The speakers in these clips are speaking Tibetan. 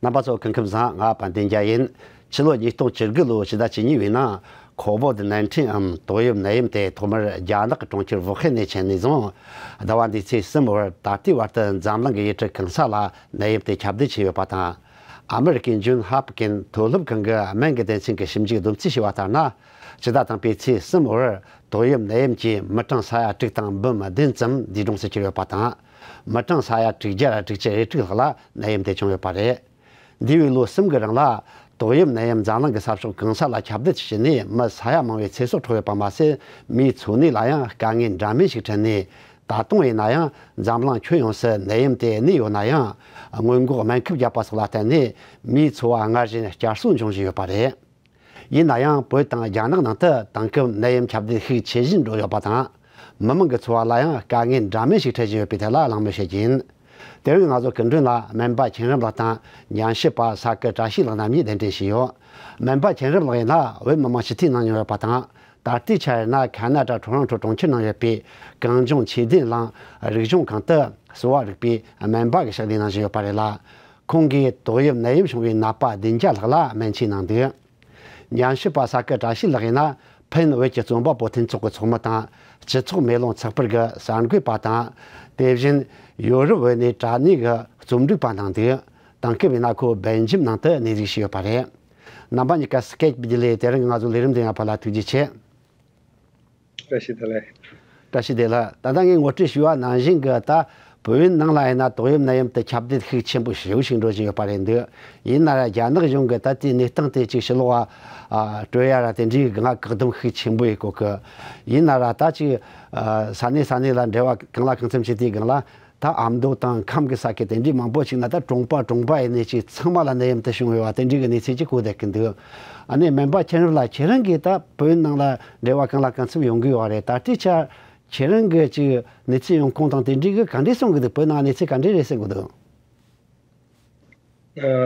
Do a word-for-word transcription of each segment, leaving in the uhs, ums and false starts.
རྣམ་པ་ཚོ་སྐུ་ཁམས་བཟང་། ང་དཔལ་ལྡན་རྒྱལ་ཡིན། ཕྱི་ལོ་ཉིས་སྟོང་བཅུ་དགུ་ལོའི་ཕྱི་ཟླ་བཅུ་གཉིས་པའི་ནང་ཁོ་ཝིད་ནའིན་ཊིན་འམ་ཏོག་དབྱིབས་ནད་ཡམས་དེ་ཐོག་མར་རྒྱ་ནག་གི་གྲོང་ཁྱེར་ཝུ་ཧན་ནས་ཁྱབ་ནས་བཟུང་ཟླ་བ་འདིའི་ཚེས་གསུམ་བར་ད་ལྟའི་བར་དུ་འཛམ་གླིང་གི་ཡུལ་གྲུ་གང་ས་ལ་ནད་ཡམས་དེ་ཁྱབ་གདལ་ཕྱིན་ཡོད་པ་དང་། ཨ་མི་རི་ཀའི་ཇོན་ཧོབ་ཀིན་མཐོ་སློབ་ཁང་གི་སྨན་གྱི་སྡེ་ཚན་གྱི་ཞིབ་འཇུག་བསྡོམས་རྩིས་བྱས་པ་ལྟར་ན། ཕྱི་ཟླ་དང་པོའི་ཚེས་གསུམ་བར་ཏོག་དབྱིབས་ནད་ཡམས་ཀྱིས་མི་གྲངས་ས་ཡ་དྲུག་དང་འབུམ་བདུན་ཙམ་འདས་གྲོངས་སུ་གྱུར་ཡོད་པ་དང་། མི་གྲངས་ས་ཡ་དྲུག་བརྒྱ་དྲུག་ཅུ་རེ་དྲུག་ལྷག་ལ་ནད་ཡམས་དེ་བྱུང་ཡོད་པ་རེད། འདས་པའི་ལོ་གསུམ་གྱི་རིང་ལ་ཏོག་དབྱིབས་ནད་ཡམས་འཛམ་གླིང་གི་ས་ཕྱོགས་གང་ས་ལ་ཁྱབ་གདལ་ཕྱིན་ནས་མི་ས་ཡ་མང་བའི་ཚེ་སྲོག་འཕྲོག་ཡོད་པ་མ་ཟད། མིའི་འཚོ་གནས་ལ་ཡང་དཀའ་ངལ་འདྲ་མིན་ཞིག་འཕྲད་ནས། ད་དུང་ཡིན་ན་ཡང་འཛམ་གླིང་ཁྱོན་ཡོངས་སུ་ནད་ཡམས་དེ་གནས་ཡོད་ན་ཡང་། སྔོན་འགོག་སྨན་ཁབ་བརྒྱབ་པ་སོགས་ལ་བརྟེན་ནས་མིའི་འཚོ་བ་སྔར་བཞིན་བསྐྱར་གསོ་འབྱུང་བཞིན་ཡོད་པ་རེད། ཡིན་ན་ཡང་བོད་དང་རྒྱ་ནག་ནང་དུ་དེང་སྐབས་ནད་ཡམས་ཁྱབ་གདལ་ཤུགས་ཆེ་བཞིན་འགྲོ་ཡོད་པ་དང་། མི་མང་གི་འཚོ་བ་ལ་ཡང་དཀའ་ངལ་འདྲ་མིན་ཞིག་འཕྲད་བཞིན་ཡོད་པའི་ཐད་ལ་གླེང་མོལ་བྱེད་ཀྱི་ཡིན། དེ་རིང་ང་ཚོ་སྐུ་མགྲོན་ལ་སྨན་པ་མཁྱེན་རབ་ལགས་དང་ཉམས་ཞིབ་པ་ས་ཀི་བཀྲ་ཤིས་ལགས་རྣམ་གཉིས་གདན་འདྲེན་བྱས་ཡོད། སྨན་པ་མཁྱེན་རབ་ལགས་ཡིན་ན་བོད་མི་མང་སྤྱི་འཐུས་གནང་མྱོང་ཡོད་པ་དང་། ད་ལྟའི་ཆར་ཡིན་ན་ཁ་ན་ཌ་ཊོ་རོན་ཊོ་གྲོང་ཁྱེར་ནང་ཡོད་པའི་གངས་ལྗོངས་ཆོས་ལྡན་གླིང་རིག་གཞུང་ཁང་དུ་གསོ་བ་རིག་པའི་སྨན་པ་གི་ཕྱག་ལས་གནང་བཞིན་ཡོད་པ་རེད་ལ། ཁོང་གིས་ཏོག་དབྱིབས་ནད་ཡམས་བྱུང་བའི་ནད་པ་བདུན་བརྒྱ་ལྷག་ལ་སྨན་བཅོས་གནང་འདུག། ཉམས་ཞིབ་པ་ས་ཀི་བཀྲ་ཤིས་ལགས་ཡིན་ན། ཕིན་བོད་ཀྱི་རྩོམ་པ་པོ་མཐུན་ཚོགས་ཀྱི་ཚོགས་མི་དང་། སྤྱི་ཚོགས་མེ་ལོང་ཚགས་པར་གྱི་གསར་འགོད་པ་དང་། དེ་བཞིན་ཡོ་རོབ་བོད་གནས་དྲ་གནས་ཀྱི་རྩོམ་སྒྲིག་པ་གནང་འདུག། དེང་སྐབས་ཡིན་ན་ཁོ་སྦེལ་ཇམ་ནང་དུ་གནས་གཟིགས་བྱས་ཡོད་པ་རེད། རྣམ་པ་གཉིས་ཀ་སི་ཀེབ་བརྒྱུད་ལས་དེ་རིང་ང་ཚོའི་ལས་རིམ་འདི་ཡང་ཕར་ལ་ཐུགས་རྗེ་ཆེ། བཀྲ་ཤིས་བདེ་ལེགས། བཀྲ་ཤིས་བདེ་ལེགས། ད་ལྟ་ངས་ངོ་སྤྲོད་ཞུས་པ་ནང་བཞིན་གྱི་ད་བོད་ནང་ལ་ཡིན་ན་ཏོག་དབྱིབས་ནད་ཡམས་དེ་ཁྱབ་གདལ་ཤུགས་ཆེན་པོ་ཞེ་པོ་ཞིག་འགྲོ་བཞིན་ཡོད་པ་རེད་འདུག། ཡིན་ན་ར་རྒྱ་ནག་གཞུང་གིས་ད་ལྟའི་གནས་སྟངས་དེ་ཅིག་ཕྱི་ལོགས་ལ་སྤྲོད་ཡ་ར་དེ་འདྲའི་གི་ང་བཀག་སྡོམ་ཤུགས་ཆེན་པོ་ཡེད་གོ་གི། ཡིན་ན་ར་ད་ཅིག་ས་གནས་ས་གནས་ལ་འབྲེལ་བ་གང་ལ་གང་འཚམ་བྱེད་དུས་སྒང་ལ། ད་ཨ་མདོ་དང་ཁམས་ཀྱི་ས་ཁུལ་དེ་འདྲའི་མང་པོ་ཞིག་ན་ད་གྲོང་པ་གྲོང་པ་ཡིན་ནས་ཅིག་ཚང་མ་ལ་ནད་ཡམས་དེ་བྱུང་ཡོད་པ་དེ་འདྲའི་གི་གནས་ཚུལ་ཅིག་གོ་བསྡད་ཀྱི་འདུག། ཨ་ནི་སྨན་པ་མཁྱེན་རབ་ལགས་ཁྱེད་རང་གིས་ད་བོད་ནང་ལ་འབྲེལ་བ་གང་ལ་གང་འཚམ་ཡོང་གི་ཡོད་རེད། ད་ལྟའི་ཆར་ཁྱེད་རང་གི་ཅིག་གནས་ཚུལ་ཡོང་ཁུངས་དང་དེ་འདྲའི་གི་ག་འདྲས་གསུང་གི་འདུག། བོད་ནང་གནས་ཚུལ་ག་འདྲས་རེད་གསུང་གི་འདུག།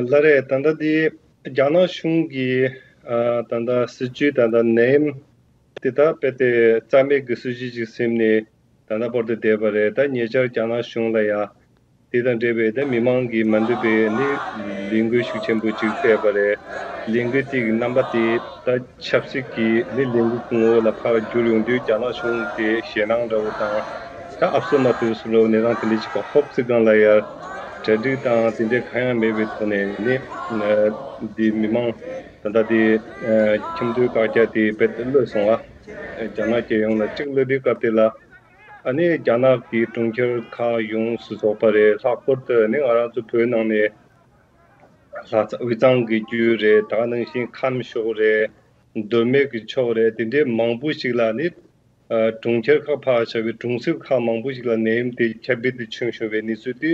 ལགས་རེད། ད་ལྟ་འདི་རྒྱ་ནག་གཞུང་གིས་ད་ལྟ་སྲིད་ཇུས་ད་ལྟ་ནད་ཡམས་དེ་ད་རྦད་དེ་རྩ་མེད་ཀྱི་སྲིད་ཇུས་ཅིག་ཟིན་ནས་ད་ལྟ་བར་དུ་བསྡད་པ་རེད། ད་ཉེ་ཆར་རྒྱ་ནག་གཞུང་ལ་ཡ་དེ་དང་འབྲེལ་བའི་ད་མི་མང་གིས་མ་འདོད་པའི་ནི་ལས་འགུལ་ཤུགས་ཆེན་པོ་ཅིག་སྤེལ་བ་རེད། ལས་འགུལ་དེ་གི་རྣམ་པ་དེ་ད་ཆབ་སྲིད་ཀྱི་ནི་ལས་འགུལ་གྱི་ངོ་བོ་ལ་ཕར་བསྒྱུར་ཡོང་དུས་རྒྱ་ནག་གཞུང་དེ་ཞེད་སྣང་འདྲ་བོ་དང་། ད་ཨབ་སོ་མ་ཐུབ་སུ་ལོ་ནས་རང་དེ་འདྲ་ཅིག་ག་ཧོབ་སི་སྒང་ལ་ཡར་གྲ་སྒྲིག་དང་དེ་འདྲ་གང་ཡང་མེད་པའི་ཐོག་ནས་ནི་འདི་མི་མང་ད་ལྟ་དེ་ཁྱིམ་སྡོད་བཀག་རྒྱ་དེ་རྦད་དེ་གློད་སོང་བ། རྒྱ་ནག་རྒྱལ་ཡོངས་ལ་གཅིག་གློད་དུས་སྐབས་དེ་ལ་ཨ་ནི་རྒྱ་ནག་གི་གྲོང་ཁྱེར་ཁག་ཡོངས་སུ་རྫོགས་པ་རེད། ལྷག་པར་དུ་ནི་ང་རང་ཚོ་བོད་ནང་ནས་ལྷ་ས་དབུས་གཙང་གི་རྒྱུད་རེད། ད་ག་ནང་བཞིན་ཁམས་ཕྱོགས་རེད། མདོ་སྨད་ཀྱི་ཕྱོགས་རེད། དེ་འདྲའི་མང་པོ་ཞིག་ལ་ནི་ཨ་གྲོང་ཁྱེར་ཁག་ཕར་བཞག་པའི་གྲོང་གསེབ་ཁག་མང་པོ་ཞིག་ལ་ནད་ཡམས་དེ་ཁྱབ་སྤེལ་དུ་ཕྱིན་བྱུང་བའི་གནས་ཚུལ་དེ་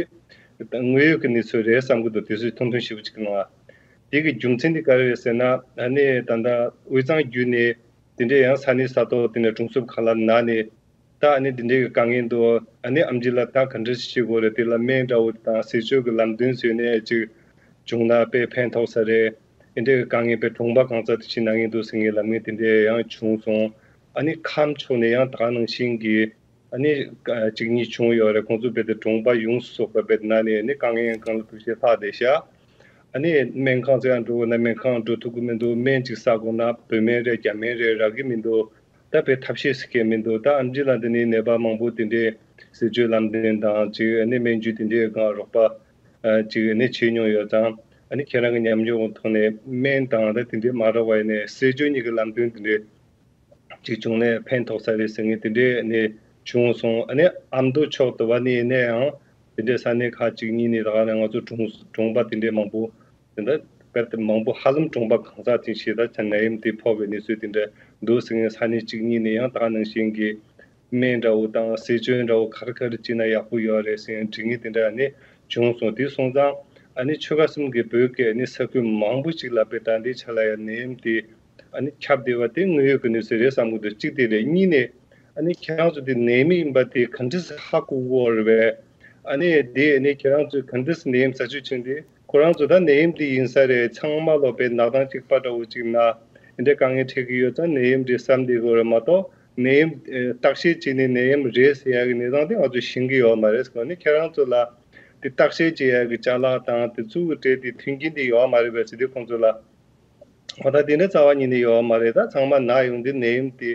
དངོས་ཡོད་ཀྱི་གནས་ཚུལ་རེད་བསམ་གྱི་འདུག། དེ་ཚོ་ཐུང་ཐུང་ཞིབ་པོ་ཅིག་གནང་བ། དེ་གི་རྒྱུ་མཚན་དེ་ག་རེ་རེད་ཟེར་ན། ཨ་ནི་ད་ལྟ་དབུས་གཙང་བརྒྱུད་ནས་དེ་འདྲའི་ཡང་ས་གནས་ས་ཐོག་དེ་ནས་གྲོང་གསེབ་ཁག་ལ་ན་ནས། ད་ཨ་ནི་འདི་འདྲའི་གི་དཀའ་ངལ་འདུག། ཨ་ནི་ཨེམ་ཆི་ལ་ད་ག་འདྲ་ཞིག་བྱེད་དགོས་རེད། དེ་ལ་སྨན་འདྲ་བོ་དང་ཟས་སྤྱོད་ཀྱི་ལམ་སྟོན་བཟོས་ནས་ཅིག་བྱུང་ན་དཔེ་ཕན་ཐོགས་ས་རེད། འདི་འདྲའི་གི་དཀའ་ངལ་དཔེ་གྲོང་པ་གང་ས་དེ་ཞིག་ན་གི་འདུག་ཟེར་མཁན་ལབ་མཁན་དེ་འདྲ་ཡང་བྱུང་སོང་། ཨ་ནི་ཁམས་ཕྱོགས་ནས་ཡང་ད་ག་ནང་བཞིན་གྱི་ཨ་ནི་གཅིག་གཉིས་བྱུང་ཡོད་རེད། ཁོང་ཚོ་རྦད་དེ་གྲོང་པ་ཡོངས་སུ་རྫོགས་པ་རྦད་དེ་ན་ནས་ཨ་ནི་དཀའ་ངལ་གང་ལ་ཐུག་བྱས་ལྷག་བསྡད་ཤག། ཨ་ནི་སྨན་ཁང་ཚོ་ཡང་འགྲོ་དགོས་ན་སྨན་ཁང་འགྲོ་ཐུབ་ཀྱི་མི་འདུག། སྨན་ཅིག་ཟ་དགོས་ན་བོད་སྨན་རེད། རྒྱ་སྨན་རེད། རག་གི་མི་འདུག། ད་དཔེ་ཐབས་ཤེས་སུ་སྐྱེལ་མི་འདུག། ད་ཨེམ་ཆི་ལ་འདི་ནས་ནད་པ་མང་པོ་དེ་འདྲའི་ཟས་སྤྱོད་ལམ་སྟོན་དང་ཅིག་ཨ་ནི་སྨན་བཅོས་དེ་འདྲའི་སྒང་རོགས་པ་ཨ་ཅིག་ཨ་ནི་བྱེད་མྱོང་ཡོད་ཙང་། ཨ་ནི་ཁྱེད་རང་གི་ཉམས་མྱོང་གི་ཐོག་ནས་སྨན་དང་ད་དེ་འདྲའི་མ་རག་པ་ཡིན་ནའི་ཟས་སྤྱོད་གཉིས་ཀྱི་ལམ་སྟོན་དེ་འདྲའི་ཅིག་བྱུང་ནས་ཕན་ཐོགས་ས་རེད་ཟེར་མཁན་དེ་འདྲའི་ཨ་ནི་བྱུང་སོང་། ཨ་ནི་ཨ་མདོ་ཕྱོགས་དུ་བ་ནས་ཡིན་ན་ཡང་དེ་འདྲའི་ས་གནས་ཁག་ཅིག་གཉིས་ནས་ད་ག་ནས་ང་ཚོ་གྲོང་གྲོང་པ་དེ་འདྲའི་མང་པོ་དེ་འདྲ་དཔེ་དེ་མང་པོ་ཧ་ལམ་གྲོང་པ་གང་ས་ཅིག་ཞིག་ད་ཆ་ནད་ཡམས་དེ་ཕོག་པའི་གནས་ཚུལ་དེ་འདྲ་འདུག་ཟེར་མཁན་ས་གནས་གཅིག་གཉིས་ནས་ཡང་ད་ག་ནང་བཞིན་གྱི་སྨན་འདྲ་བོ་དང་ཟས་སྤྱོད་འདྲ་བོ་ག་རེ་ག་རེ་བྱས་ན་ཡག་པོ་ཡོད་རེད་ཟེར་མཁན་དྲི་ངན་དེ་འདྲ་ནི་བྱུང་སོང་། དེ་སོང་ཙང་ཨ་ནི་ཆོལ་ཁ་གསུམ་གྱི་བོད་ཀྱི་ཨ་ནི་ས་ཁུལ་མང་པོ་ཅིག་ལ་དཔེ་ད་ལྟའི་ཆ་ལ་ཡང་ནད་ཡམས་དེ་ཨ་ནི་ཁྱབ་བསྡད་པ་དེ་དངོས་ཡོད་ཀྱི་གནས་ཚུལ་རེད་བསམ་གྱི་འདུག། གཅིག་དེ་རེད། གཉིས་ནས་ཨ་ནི་ཁྱེད་རང་ཚོ་དེ་ནད་མེད་ཡིན་པ་དེ་ག་འདྲ་སེ་ཧ་གོ་གི་ཡོད་རེད་པས། ཨ་ནི་དེ་ཨ་ནི་ཁྱེད་རང་ཚོས་ག་འདྲ་སེ་ནད་ཡམས་ཟ་ཆོག་ཆེན་དེ་ཁོ་རང་ཚོ་ད་ནད་ཡམས་དེ་ཡིན་ས་རེད། ཚང་མ་ལོ་དཔེ་ནག་དང་གཅིག་པ་འདྲ་བོ་ཅིག་ན་དེ་འདྲ་དཀའ་ངལ་འཕྲད་ཀྱི་ཡོད་ཙང་ནད་ཡམས་རེད་བསམ་བསྡད་དགོས་རེད་མ་གཏོགས། ནད་ཡམས་ཨེ་བརྟག་དཔྱད་བྱས་ནས་ནད་ཡམས་རེད་ཟེར་ཡག་གི་གནས་སྟངས་དེ་ང་ཚོས་ཤེས་ཀྱི་ཡོད་མ་རེད། ཨ་ནི་ཁྱེད་རང་ཚོ་ལ་ དེ་བརྟག་དཔྱད་བྱེད་ཡག་གི་ཅ་ལག་དང་དེ་ཚོ་གི་གྲས་དེ་མཐུན་རྐྱེན་དེ་ཡོད་མ་རེད་པས་ཟེར་དུས་ཁོང་ཚོ་ལ། འོ་ད་དེ་འདྲ་རྩ་བ་ཉིད་ནས་ཡོད་མ་རེད། ད་ཚང་མ་ན་ཡོང་དུས་ནད་ཡམས་དེ་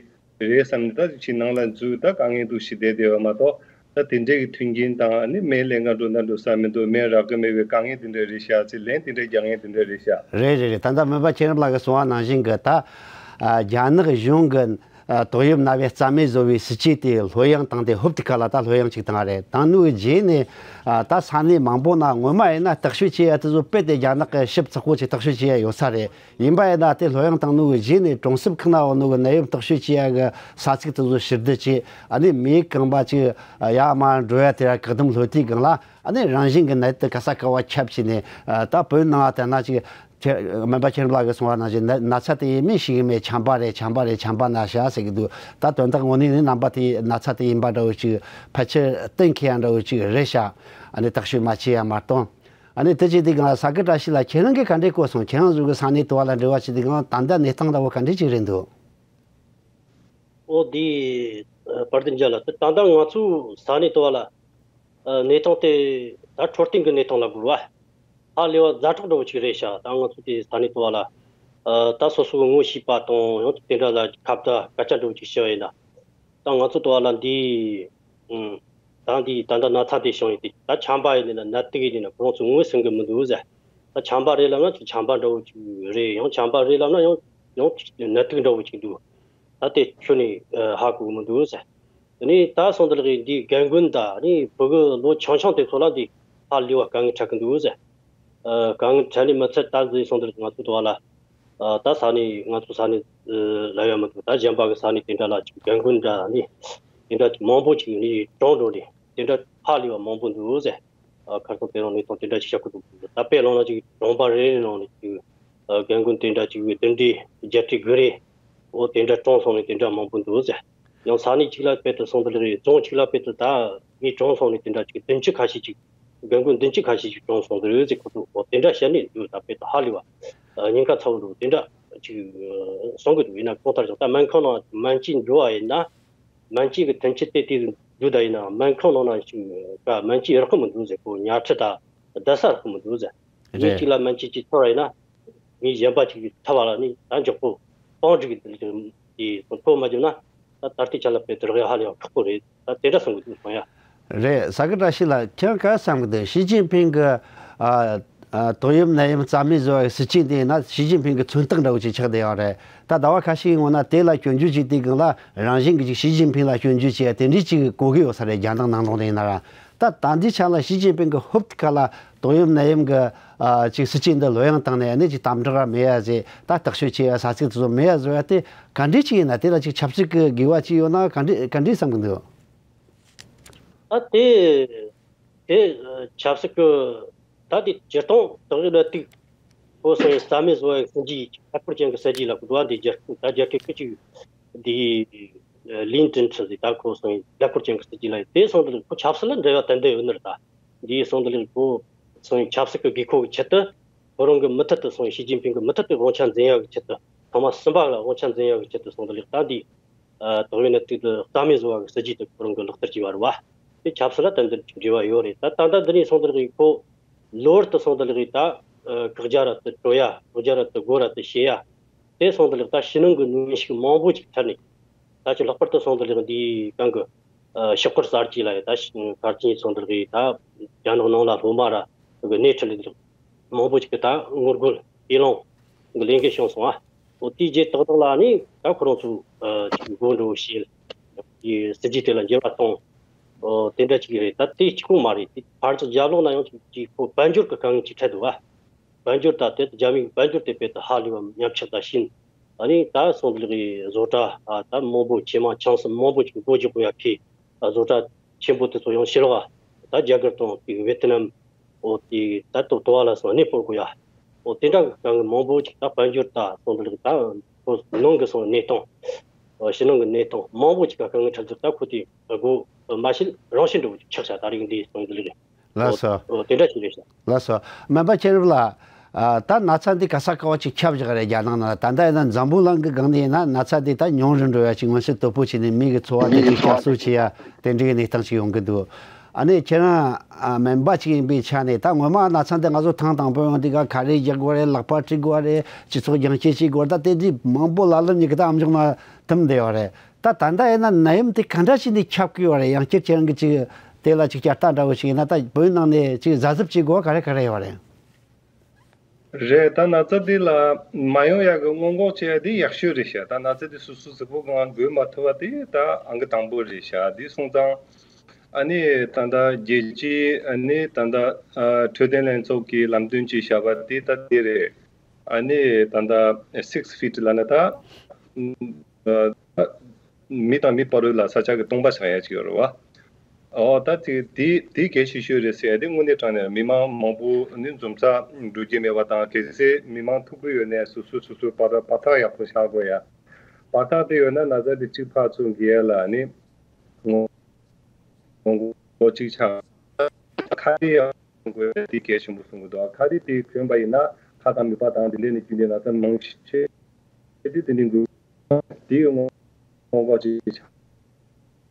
རེད་བསམ་ནས། ད་ཕྱི་ནང་ལ་འཛུལ། ད་དཀའ་ངལ་འདུག་ཞེས་བསྡད་བསྡད་ཡོད་མ་གཏོགས། ད་དེ་འདྲའི་གི་མཐུན་རྐྱེན་དང་ཨ་ནི་སྨན་ལེན་ག་འགྲོ་ན་འགྲོ་ས་མི་འདུག་སྨན་རག་གི་མེད་པའི་དཀའ་ངལ་དེ་འདྲ་རེད་ཤག་ཟེར། ལན་དེ་འདྲ་རྒྱག་མཁན་དེ་འདྲ་རེད་ཤག་རེད་རེད་རེད། ད་ལྟ་སྨན་པ་མཁྱེན་རབ་ལགས་ཀྱིས་གསུངས་པ་ནང་བཞིན་གི། ད་ཨ་རྒྱ་ནག་གཞུང་གི་ཨ་ཏོག་དབྱིབས་ནད་པའི་རྩ་མེད་བཟོ་བའི་སྲིད་ཇུས་དེ་ལྷོད་ཡངས་བཏང་སྟེ། ཧུབ་ཏི་ཁ་ལ་ད་ལྷོད་ཡངས་ཅིག་བཏང་བ་རེད། བཏང་ནུས་རྗེས་ནས་ཨ་ད་ས་གནས་མང་པོ་ན་སྔོན་མ་ཡིན་ན་བརྟག་དཔྱད་བྱེད་ཡ་དེ་ཚོ་རྦད་དེ་རྒྱ་ནག་གི་ཞིབ་ཚགས་པོ་ཅིག་བརྟག་དཔྱད་བྱེད་ཡ་ཡོད་ས་རེད། ཡིན་པ་ཡིན་ན་དེ་ལྷོད་ཡངས་བཏང་ནོ་གི་རྗེས་ནས་གྲོང་གསེབ་ཁག་ན་འོ་ནོ་གི་ནད་ཡམས་བརྟག་དཔྱད་བྱེད་ཡ་གི་ས་ཚིགས་དེ་ཚོ་ཕྱིར་བསྡུ་བྱས། ཨ་ནི་མི་རྐང་པ་ཅིག་ཡར་མར་འགྲོ་ཡ་དེ་ར་བཀག་སྡོམ་ལྷོད་དེའི་སྒང་ལ། ཨ་ནི་རང་བཞིན་གི་ནད་དེ་ག་ས་ག་བ་ཁྱབ་བྱས་ནས། ཨ་ད་བོད་ནང་ལ་བལྟས་ན་ཅིག་ཁྱེད་སྨན་པ་མཁྱེན་རབ་ལགས་ཀྱིས་གསུངས་པ་ནང་བཞིན་ན་ན་ཚ་དེ་ཡིན་མིན་ཤེས་གི་མེད། ཆམ་པ་རེད། ཆམ་པ་རེད། ཆམ་པ་ན་ཤག་ཟེར་གི་འདུག་ད་དོན་དག་དངོས་གནས་ནི་རྣམ་པ་དེ་ན་ཚ་དེ་ཡིན་པ་འདྲ་བོ་ཅིག་ཕལ་ཆེར་གཏན་འཁེལ་ཡ་འདྲ་བོ་ཅིག་རེད་ཤག་ཨ་ནི་བརྟག་དཔྱད་མ་བྱས་ཡ་མ་གཏོགས། ཨ་ནི་དེ་བྱས་དུས་སྒང་ལ་ས་གི་བཀྲ་ཤིས་ལགས། ཁྱེད་རང་གིས་ག་འདྲས་གོ་སོང་། ཁྱེད་རང་ཚོ་གི་ས་གནས་དུ་བ་ལ་འབྲེལ་བ་བྱེད་དུས་སྒང་ད་ལྟ་གནས་སྟངས་འདྲ་བོ་ག་འདྲས་ཅིག་རེད་འདུག་ཨོ་དེ་ཨ་པར་དུ་མཇལ་ལ། ད་ད་ལྟ་ང་ཚོའི་ས་གནས་དུ་བ་ལ་ཨ་གནས་སྟངས་དེ་ད་འཕྲོད་བསྟེན་གྱི་གནས་སྟངས་ལ་གོ་བ་ཧ་ལས་པ་ཛ་དྲག་འདྲ་བོ་ཅིག་རེད་ཤག་ད་ང་ཚོ་དེ་ས་གནས་དུ་བ་ལ་ཨ་ད་སོ་སོ་གི་ངོ་ཤེས་པ་དང་ཡང་དེ་འདྲ་ལ་ཁ་བརྡ་སྐད་ཆ་འདྲ་བོ་ཅིག་བྱས་པ་ཡིན་ན། ད་ང་ཚོ་དུ་བ་ལ་འདི་ཨུམ་ད་འདི་ད་ལྟ་ན་ཚ་དེ་བྱུང་ཡོད་དེ། ད་ཆམ་པ་ཡིན་ན་ནད་དུག་ཡིན་ན་ཁོ་རང་ཚོ་ངོས་ཟིན་གི་མི་འདུག་ཟེར། ད་ཆམ་པ་རེད་ལབ་ན་ཅིག་ཆམ་པ་འདྲ་བོ་ཅིག་རེད། ཡང་ཆམ་པ་རེད་ལབ་ན་ཡང་ཡང་ཅིག་ནད་དུག་འདྲ་བོ་ཅིག་འདུག་ད་དེ་ཁྱོན་ནས་ཨ་ཧ་གོ་གི་མི་འདུག་ཟེར། དེ་ནས་ད་སོང་དེ་ལ་གི་འདི་རྒན་རྒོན་དང་ནི་བུ་གུ་ལོ་ཆུང་ཆུང་དེ་ཚོ་ལ་འདི་ཧ་ལས་པ་དཀའ་ངལ་འཕྲད་གི་འདུག་ཟེར། ཨ་དཀའ་ངལ་འཕྲད་ནི་མི་ཚད་ད་འདི་སོང་དེ་ལ་ང་ཚོ་དུ་བ་ལ་ཨ་ད་ས་གནས་ང་ཚོ་ས་གནས་ཨ་ལབ་ཡ་མི་འདུག་ད་གཞན་པ་གི་ས་གནས་དེ་འདྲ་ལ་ཅིག་རྒན་རྒོན་འདྲ་ནི་དེ་འདྲ་ཅིག་མང་པོ་ཅིག་ནི་གྲོངས་འགྲོ་ནི་དེ་འདྲ་ཧ་ལས་པ་མང་པོ་འདུག་ཟེར། ཨ་ཁ་སང་དེ་རིང་གནས་སྟངས་དེ་འདྲ་ཅིག་བྱ་དགོས་འདུག་ད་དཔེ་བླངས་ན་ཅིག་གྲོང་པ་རེ་རེ་ནང་ནས་ཅིག་ཨ་རྒན་རྒོན་དེ་འདྲ་ཅིག་བདུན་རེ་བརྒྱད་རེ་དགུ་རེ་འོ་དེ་འདྲ་གྲོངས་སོང་ནས་དེ་འདྲ་མང་པོ་འདུག་ཟེར། ཡང་ས་གནས་གཅིག་ལ་དཔེ་དུ་སོང་དུ་ལེགས་རེད། རྫོང་གཅིག་ལ་དཔེ་དུ་ད་མི་གྲོངས་སོང་ནས་དེ་འདྲ་ཅིག་བདུན་ཅུ་ཁ་ཤས་ཅིག་རྒན་རྒོན་བདུན་ཅུ་ཁ་ཤས་ཅིག་གྲོངས་སོང་དུ་རེད་ཟེར། ཁོ་ཚོ་འོ་དེ་འདྲ་བཤད་ནས་འདུག་ད་དཔེ་དུ་ཧ་ལས་པ་ཉེན་ཁ་ཚ་བོ་འདུག་དེ་འདྲ་ཅིག་གསུང་གི་འདུག་ཡིན་ན་གང་ལྟར་ཀྱང་ད་སྨན་ཁང་ནང་སྨན་བཅོས་འགྲོ་བ་ཡིན་ན། སྨན་བཅོས་ཀྱི་མཐུན་རྐྱེན་དེ་དེ་འདུག་ད་ཡིན་ན་སྨན་ཁང་ནང་ན་ཞིག་ག་སྨན་བཅོས་རག་གི་མི་འདུག་ཟེར། ཁོ་ཉལ་ཁྲི་དང་བསྡད་ས་རག་གི་མི་འདུག་ཟེར། མི་རེད། གཅིག་ལ་སྨན་བཅོས་ཅིག་ཐོབ་པ་ཡིན་ན་མི་གཞན་པ་ཅིག་ཐོབ་པ་ལ་ནི་ད་མགྱོགས་པོ་པང་སྒྲིག་གི་དེ་ཚོ་ཐོབ་མ་བྱུང་ན་ད་ད་ལྟའི་ཆ་ལ་དཔེ་དེ་རག་ཡ་ཧ་ལས་ཡང་ཁག་པོ་རེད། ད་དེ་འདྲ་གསུང་གི་འདུག་སོང་ཡ། རེད། ས་གི་བཀྲ་ཤིས་ལགས། ཁྱེད་ག་བསམ་གི་འདུག་ཞི་ཅིན་ཕིང་གི་ཨ་ཨ་ཏོག་དབྱིབས་ནད་ཡམས་རྩ་མེད་བཟོ་བའི་སྲིད་ཇུས་དེ་ཡིན་ན་ཞི་ཅིན་ཕིང་གི་མཚོན་རྟགས་འདྲ་བོ་ཅིག་ཆགས་བསྡད་ཡོད་རེད། ད་ཟླ་བ་ཁ་ཤས་ཀྱི་སྔོན་ན་དེ་ལ་སྐྱོན་བརྗོད་བྱས་དུས་སྒང་ལ་རང་བཞིན་གྱིས་ཅིག་ཞི་ཅིན་ཕིང་ལ་སྐྱོན་བརྗོད་བྱས་ཡ་དེ་འདྲས་ཅིག་གོ་གི་ཡོད་ས་རེད། རྒྱ་ནག་ནང་ལོགས་ནས་ཡིན་ན་ར། ད་ད་ལྟའི་ཆ་ལ་ཞི་ཅིན་ཕིང་གི་ཧུབ་ཏི་ཁ་ལ་ཏོག་དབྱིབས་ནད་ཡམས་ཀྱི་ཨ་ཅིག་སྲིད་ཇུས་འདི་ལྷོད་ཡངས་བཏང་ནས་ཨ་ནི་ཅིག་དམ་དྲག་མེད་ཡ་ཟེར། ད་བརྟག་དཔྱད་བྱེད་ཡ་ས་ཚིགས་དེ་ཚོ་མེད་ཡ་བཟོ་ཡ་དེ་ག་འདྲས་ཅིག་ཡིན་ན། དེ་ལ་ཅིག་ཆབ་སྲིད་ཀྱི་དགོས་པ་ཅིག་ཡོད་ན་ག་འདྲས་ག་འདྲས་བསམ་གི་འདུག་ད་དེ་དེ་ཆབ་སྲིད་ཀྱི་ད་དེ་སྤྱིར་བཏང་ཏོག་དབྱིབས་ནད་དུག་ཁོ་སོང་ཡི་རྩ་མེད་བཟོ་བའི་སྲིད་ཇུས་ཁྱད་པར་ཅན་གྱི་སྲིད་ཇུས་ལ་གོ་བ་འདི་རྒྱལ་ཁབ་ད་རྒྱལ་ཁབ་ཀྱི་ཅིག་འདི་ལིན་ཀྲིན་ཁྲི་ཟིག་ད་ཁོ་སོང་ཡི་ཁྱད་པར་ཅན་གྱི་སྲིད་ཇུས་ལ་དེ་སོང་དུ་ལ་ཁོ་ཆབ་སྲིད་ལ་འབྲེལ་བ་ཏན་ཏན་ཡོད་ནི་རེད། ད་འདི་སོང་དུ་ལ་ཁོ་སོང་ཡི་ཆབ་སྲིད་ཀྱི་དགོས་མཁོ་གི་ཆེད་དུ་ཁོ་རང་གི་མུ་མཐུད་དུ་སོང་ཡི་ཞི་ཅིན་ཕིང་གི་མུ་མཐུད་དུ་དབང་ཆ་འཛིན་ཡག་གི་ཆེད་དུ་ཐོག་མ་གསུམ་པ་ལ་དབང་ཆ་འཛིན་ཡག་གི་ཆེད་དུ་སོང་དུ་ལ་ད་འདི། ཨ་ཏོག་དབྱིབས་ནད་དུག་དེ་རྩ་མེད་བཟོ་བ་གི་སྲིད་ཇུས་དེ་ཁོ་རང་གི་ལག་བསྟར་བྱས་པ་རེད་བ། དེ་ཆབ་སྲིད་ལ་ཏན་ཏན་འབྲེལ་བ་ཡོད་རེད། ད་ད་ལྟ་འདི་ནས་སོང་དུ་ལ་ཁོ་ལོ་བར་དུ་སོང་དུ་ལ་ད་ཨ་བཀག་རྒྱ་ར་དུ་སྤྲོད་ཡ་བཀག་རྒྱ་ར་དུ་སྒོ་ར་དུ་ཕྱེ་ཡ། དེ་སོང་དུ་ལ་ད་ཕྱི་ནང་གི་གནོན་ཤུགས་མང་པོ་ཅིག་ཐར་ནས་ད་ཅི་ལྷག་པར་དུ་སོང་དུ་ལ་འདི་གང་གི་ཨ་ཤོག་སྒོར་གསར་བརྗེ་ལ་ཡ་ད་ཕར་ཕྱིན་སོང་དུ་ལ་ད་རྒྱ་ནག་ནང་ལ་སློབ་མ་ར་གི་སྣེ་ཁྲིད་ལ་མང་པོ་ཅིག་གིས་ད་ངོ་རྒོལ་ཡི་ལང་གི་ལས་འགུལ་བྱུང་སོང་ཨ། འོ་དེའི་རྗེས་ཏག་ཏག་ལ་ནི་ད་ཁོ་རང་ཚོ་ཨ་ཅིག་མགོ་འགྲོ་བྱེད་ཀྱི་སྲིད་ཇུས་དེ་ལ་འགྱུར་བ་གཏོང་། འོ་དེ་འདྲ་ཅིག་རེད། ད་དེ་གཅིག་པོ་མ་རེད། དེ་ཕར་ཚུར་རྒྱབ་ལོགས་ན་ཡང་ཅིག་ཅིག་ཁོ་དཔལ་འབྱོར་གྱི་དཀའ་ངལ་ཅིག་འཕྲད་འདུག་ཨ། དཔལ་འབྱོར་ད་དེ་རྒྱ་མིའི་དཔལ་འབྱོར་དེ་དཔེ་ད་ཧ་ལས་པ་ཉམས་ཆག་ད་ཕྱིན། ཨ་ནི་ད་སོང་དུ་ལ་གི་བཟོ་གྲྭ་ཨ་ད་མང་པོ་ཇེ་མང་ཆུང་སུ་མང་པོ་ཅིག་སྒོ་རྒྱག་དགོས་ཡ་ཁེལ། ཨ་བཟོ་གྲྭ་ཆེན་པོ་དེ་ཚོ་ཡང་ཕྱི་ལོགས་ཨ་ད་རྒྱ་གར་དང་དེ་ཝེ་ཏི་ནམ། འོ་དེ་ད་ལྟ་དུ་བ་ལ་སོང་གནས་སྤོར་དགོས་ཡ། འོ་དེ་འདྲ་གི་དཀའ་ངལ་མང་པོ་ཅིག་ད་དཔལ་འབྱོར་ད་སོང་དུ་ལ་གི་ད་ཁོ་ནང་གི་སོང་གནས་སྟངས། འོ་ཕྱི་ནང་གི་གནས་སྟངས་མང་པོ་ཅིག་ག་དཀའ་ངལ་འཕྲད་དུས་ད་ཁོ་དེ་སྒོ་མ་ཕྱེ་རང་བཞིན་འགྲོ་ཆགས་བྱ་ད་རིགས་འདི་སོང་དུ་ལ་གི། ལགས་སོ། འོ་དེ་འདྲ་ཞིག་རེད་ཤག་ལགས་སོ། སྨན་པ་མཁྱེན་རབ་ལགས། ཨ་ད་ན་ཚ་འདི་ག་ས་ག་བ་ཅིག་ཁྱབ་བཞག་རེད་རྒྱ་ནག་ནང་ལ། ད་ལྟ་ཡིན་ན་འཛམ་བུ་གླིང་གི་སྒང་ནས་ཡིན་ན་ན་ཚ་འདི་ད་ཉུང་རུ་འགྲོ་ཡ་ཅིག་མངོན་གསལ་དོད་པོ་བྱས་ནས་མི་གི་འཚོ་བ་དེ་ཅིག་བསྐྱར་གསོ་བྱེད་ཡ་དེ་འདྲའི་གནས་སྟངས་ཅིག་ཡོང་གི་འདུག་ཨ་ནི་ཁྱེད་རང་ཨ་སྨན་པ་ཅིག་ཡིན་པའི་ཆ་ནས། ད་སྔོན་མ་ན་ཚ་འདི་ང་ཚོ་ཐེངས་དང་པོ་ཡོང་དུས་ཀ་ཁ་རས་རྒྱག་དགོས་རེད། ལག་པ་བཀྲུ་དགོས་རེད། སྤྱི་ཚོགས་རྒྱང་ཤེལ་བྱེད་དགོས་རེད། ད་དེ་འདྲའི་མང་པོ་ལ་ལར་ཉིད་ཀྱི་ད་ཨམ་ཅོག་ནང་ཐིམ་བསྡད་ཡོད་རེད། ད་ད་ལྟ་ཡིན་ན་ནད་ཡམས་དེ་ག་འདྲ་ཞིག་ནས་ཁྱབ་ཀྱི་ཡོད་རེད། ཡང་བསྐྱར་ཁྱེད་རང་གི་ཅིག་དེ་ལ་ཅིག་བསྐྱར་ལྟ་འདྲ་བོ་ཞིག་ཡིན་ན། ད་བོད་ནང་ནས་ཅིག་གཟབ་གཟབ་བྱེད་དགོས་ག་རེ་ག་རེ་ཡོད་རེད། རེད། ད་ན་ཚ་འདི་ལ་མ་ཡོང་ཡག་གི་སྔོན་འགོག་བྱེད་ཡག་འདི་ཡག་ཤོས་རེད་ཤག་ད་ན་ཚ་འདི་སོ་སོ་གཟུགས་པོ་གང་འགོས་མ་ཐུབ་པ་དེ་ད་ཨང་ཀི་དང་པོ་རེད་ཤག་འདི་སོང་ཙང་ཨ་ནི་ད་ལྟ་རྒྱལ་སྤྱིའི་ཨ་ནི་ད་ལྟ་ཨ་འཕྲོད་བསྟེན་ལྷན་ཚོགས་ཀྱི་ལམ་སྟོན་ཅིག་བཞག་པ་དེ་ད་འདི་རེད། ཨ་ནི་ད་ལྟ་six feet ལབ་ན་ད་ཨ་མི་དང་མི་བར་ལ་ས་ཆ་གི་སྟོང་པ་ཆགས་ཡ་ཅིག་ཡོད་རེད་བ། ཨོ་ད་དེ་དེ་དེ་གལ་ཆེ་ཤོས་རེད་ཟེར་ཡ་དེ་དངོས་གནས་དྲང་གནས་མི་མང་མང་པོ་ནི་འཛོམས་ས་འགྲོ་རྒྱུ་མེད་པ་དང་། གལ་སྲིད་མི་མང་ཐུག་གི་ཡོད་ན་སོ་སོ་སོ་སོའི་བར་བར་ཐག་ཡག་པོ་བཞག་དགོས་ཡ། བར་ཐག་དེ་ཡོད་ན་ན་ཚ་དེ་གཅིག་ཕར་ཚུར་འགོས་ཡ་ལ་ནི་ངོ་ངོ་ལོ་གཅིག་ཆགས། ཁ་རས་ཡག་པོ་གྱོན་དགོས་ཡ་དེ་གལ་ཆེན་པོ་གསུང་གི་འདུག་ཁ་རས་དེ་གྱོན་པ་ཡིན་ན་ཁ་དང་མིད་པ་དང་དེ་འདྲས་ནས་རྐྱེན་པས་ན་ཚ་མང་ཆེ་དེ་དེ་འདྲས་འགོས། དེ་ཡི་སྔོན་འགོག་ཅིག་བྱ།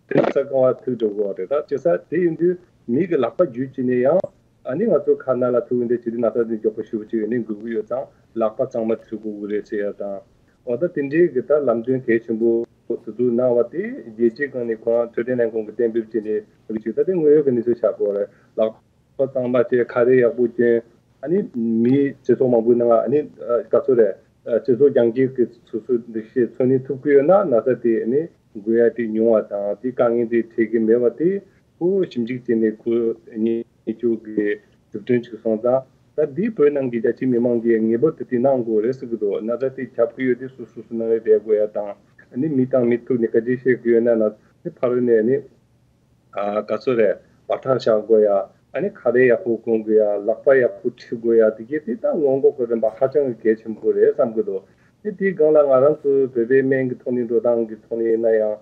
དེ་ན་ཚ་རྐང་བ་ཐུག་འགྲོ་གི་ཡོད་རེད། ད་བྱས་ཙང་དེ་ཡིན་དུས་མི་གི་ལག་པ་འཇུ་བྱས་ནས་ཡང་ཨ་ནི་ང་ཚོ་ཁ་ན་ལ་ཐུག་འདི་བྱེད་དུས་ན་ཚ་འདི་མགྱོགས་པོ་ཞེ་པོ་ཅིག་ཨ་ནི་འགོས་ཀྱི་ཡོད་ཙང་ལག་པ་གཙང་མ་འཁྲུད་དགོས་ཀྱི་རེད་ཟེར་ཡ་དང་། འོ་ད་དེ་འདྲའི་གི་ད་ལམ་སྟོན་གལ་ཆེན་པོ་དེ་ཚོ་གནང་བ་དེ་རྒྱལ་སྤྱིའི་སྒང་ནས་ཁོ་རང་འཕྲོད་བསྟེན་ལྷན་ཁང་གི་གཏན་འབེབས་བྱས་ནས་རིགས་ཅིག་ད་དེ་དངོས་ཡོད་ཀྱི་གནས་ཚུལ་ཆགས་ཀྱི་ཡོད་རེད། ལག་པ་གཙང་མ་བྱས། ཁ་རས་ཡག་པོ་གྱོན། ཨ་ནི་མི་སྤྱི་ཚོགས་མང་པོའི་ནང་ཨ་ནི་ཨ་ག་ཚོད་རེད། ཨ་སྤྱི་ཚོགས་རྒྱང་སྐྱོད་ཀྱི་སོ་སོ་འདུ་ཤེས་འཚོ་གནས་ཐུབ་ཀྱི་ཡོད་ན་ན་ཚ་དེ་ཨ་ནི་འགོས་ཡ་དེ་ཉུང་བ་དང་། དེ་དཀའ་ངལ་དེ་འཕྲད་ཀྱི་མེད་པ་དེ་ཁོ་ཞིབ་འཇུག་བྱས་ནས་ཁོ་རྙེད་རྒྱུ་གི་གྲུབ་དོན་ཅིག་སོང་ཙང་། ད་འདི་བོད་ནང་གི་རྒྱ་ཆེའི་མི་མང་གིས་ངེས་པར་དུ་དེ་གནང་དགོས་རེད་ཟེར་གྱི་འདུག་ན་ཚ་དེ་ཁྱབ་ཀྱི་ཡོད་དུས་སོ་སོ་སོ་ནང་ལ་བསྡད་དགོས་ཡ་དང་། ཨ་ནི་མི་དང་མི་ཐུག་ནས་སྐད་ཆ་བཤད་ཀྱི་ཡོད་ན་ན་ཚ་ཕ་རོལ་ནས་ཨ་ནི། ཨ་ག་ཚོད་རེད། བར་ཐག་བཞག་དགོས་ཡ། ཨ་ནི་ཁ་རས་ཡག་པོ་གོན་དགོས་ཡ། ལག་པ་ཡག་པོ་འཁྲུད་དགོས་ཡ། དེ་གས་དེ་ད་སྔོན་འགོག་གི་རིམ་པ་ཧ་ཅང་གི་གལ་ཆེན་པོ་རེད་བསམ་གི་འདུག་དེ་དེའི་སྒང་ལ་ང་རང་ཚོ་བོད་པའི་སྨན་གྱི་ཐོག་ནས་འགྲོ་སྟངས་ཀྱི་ཐོག་ནས་ཡིན་ན་ཡང་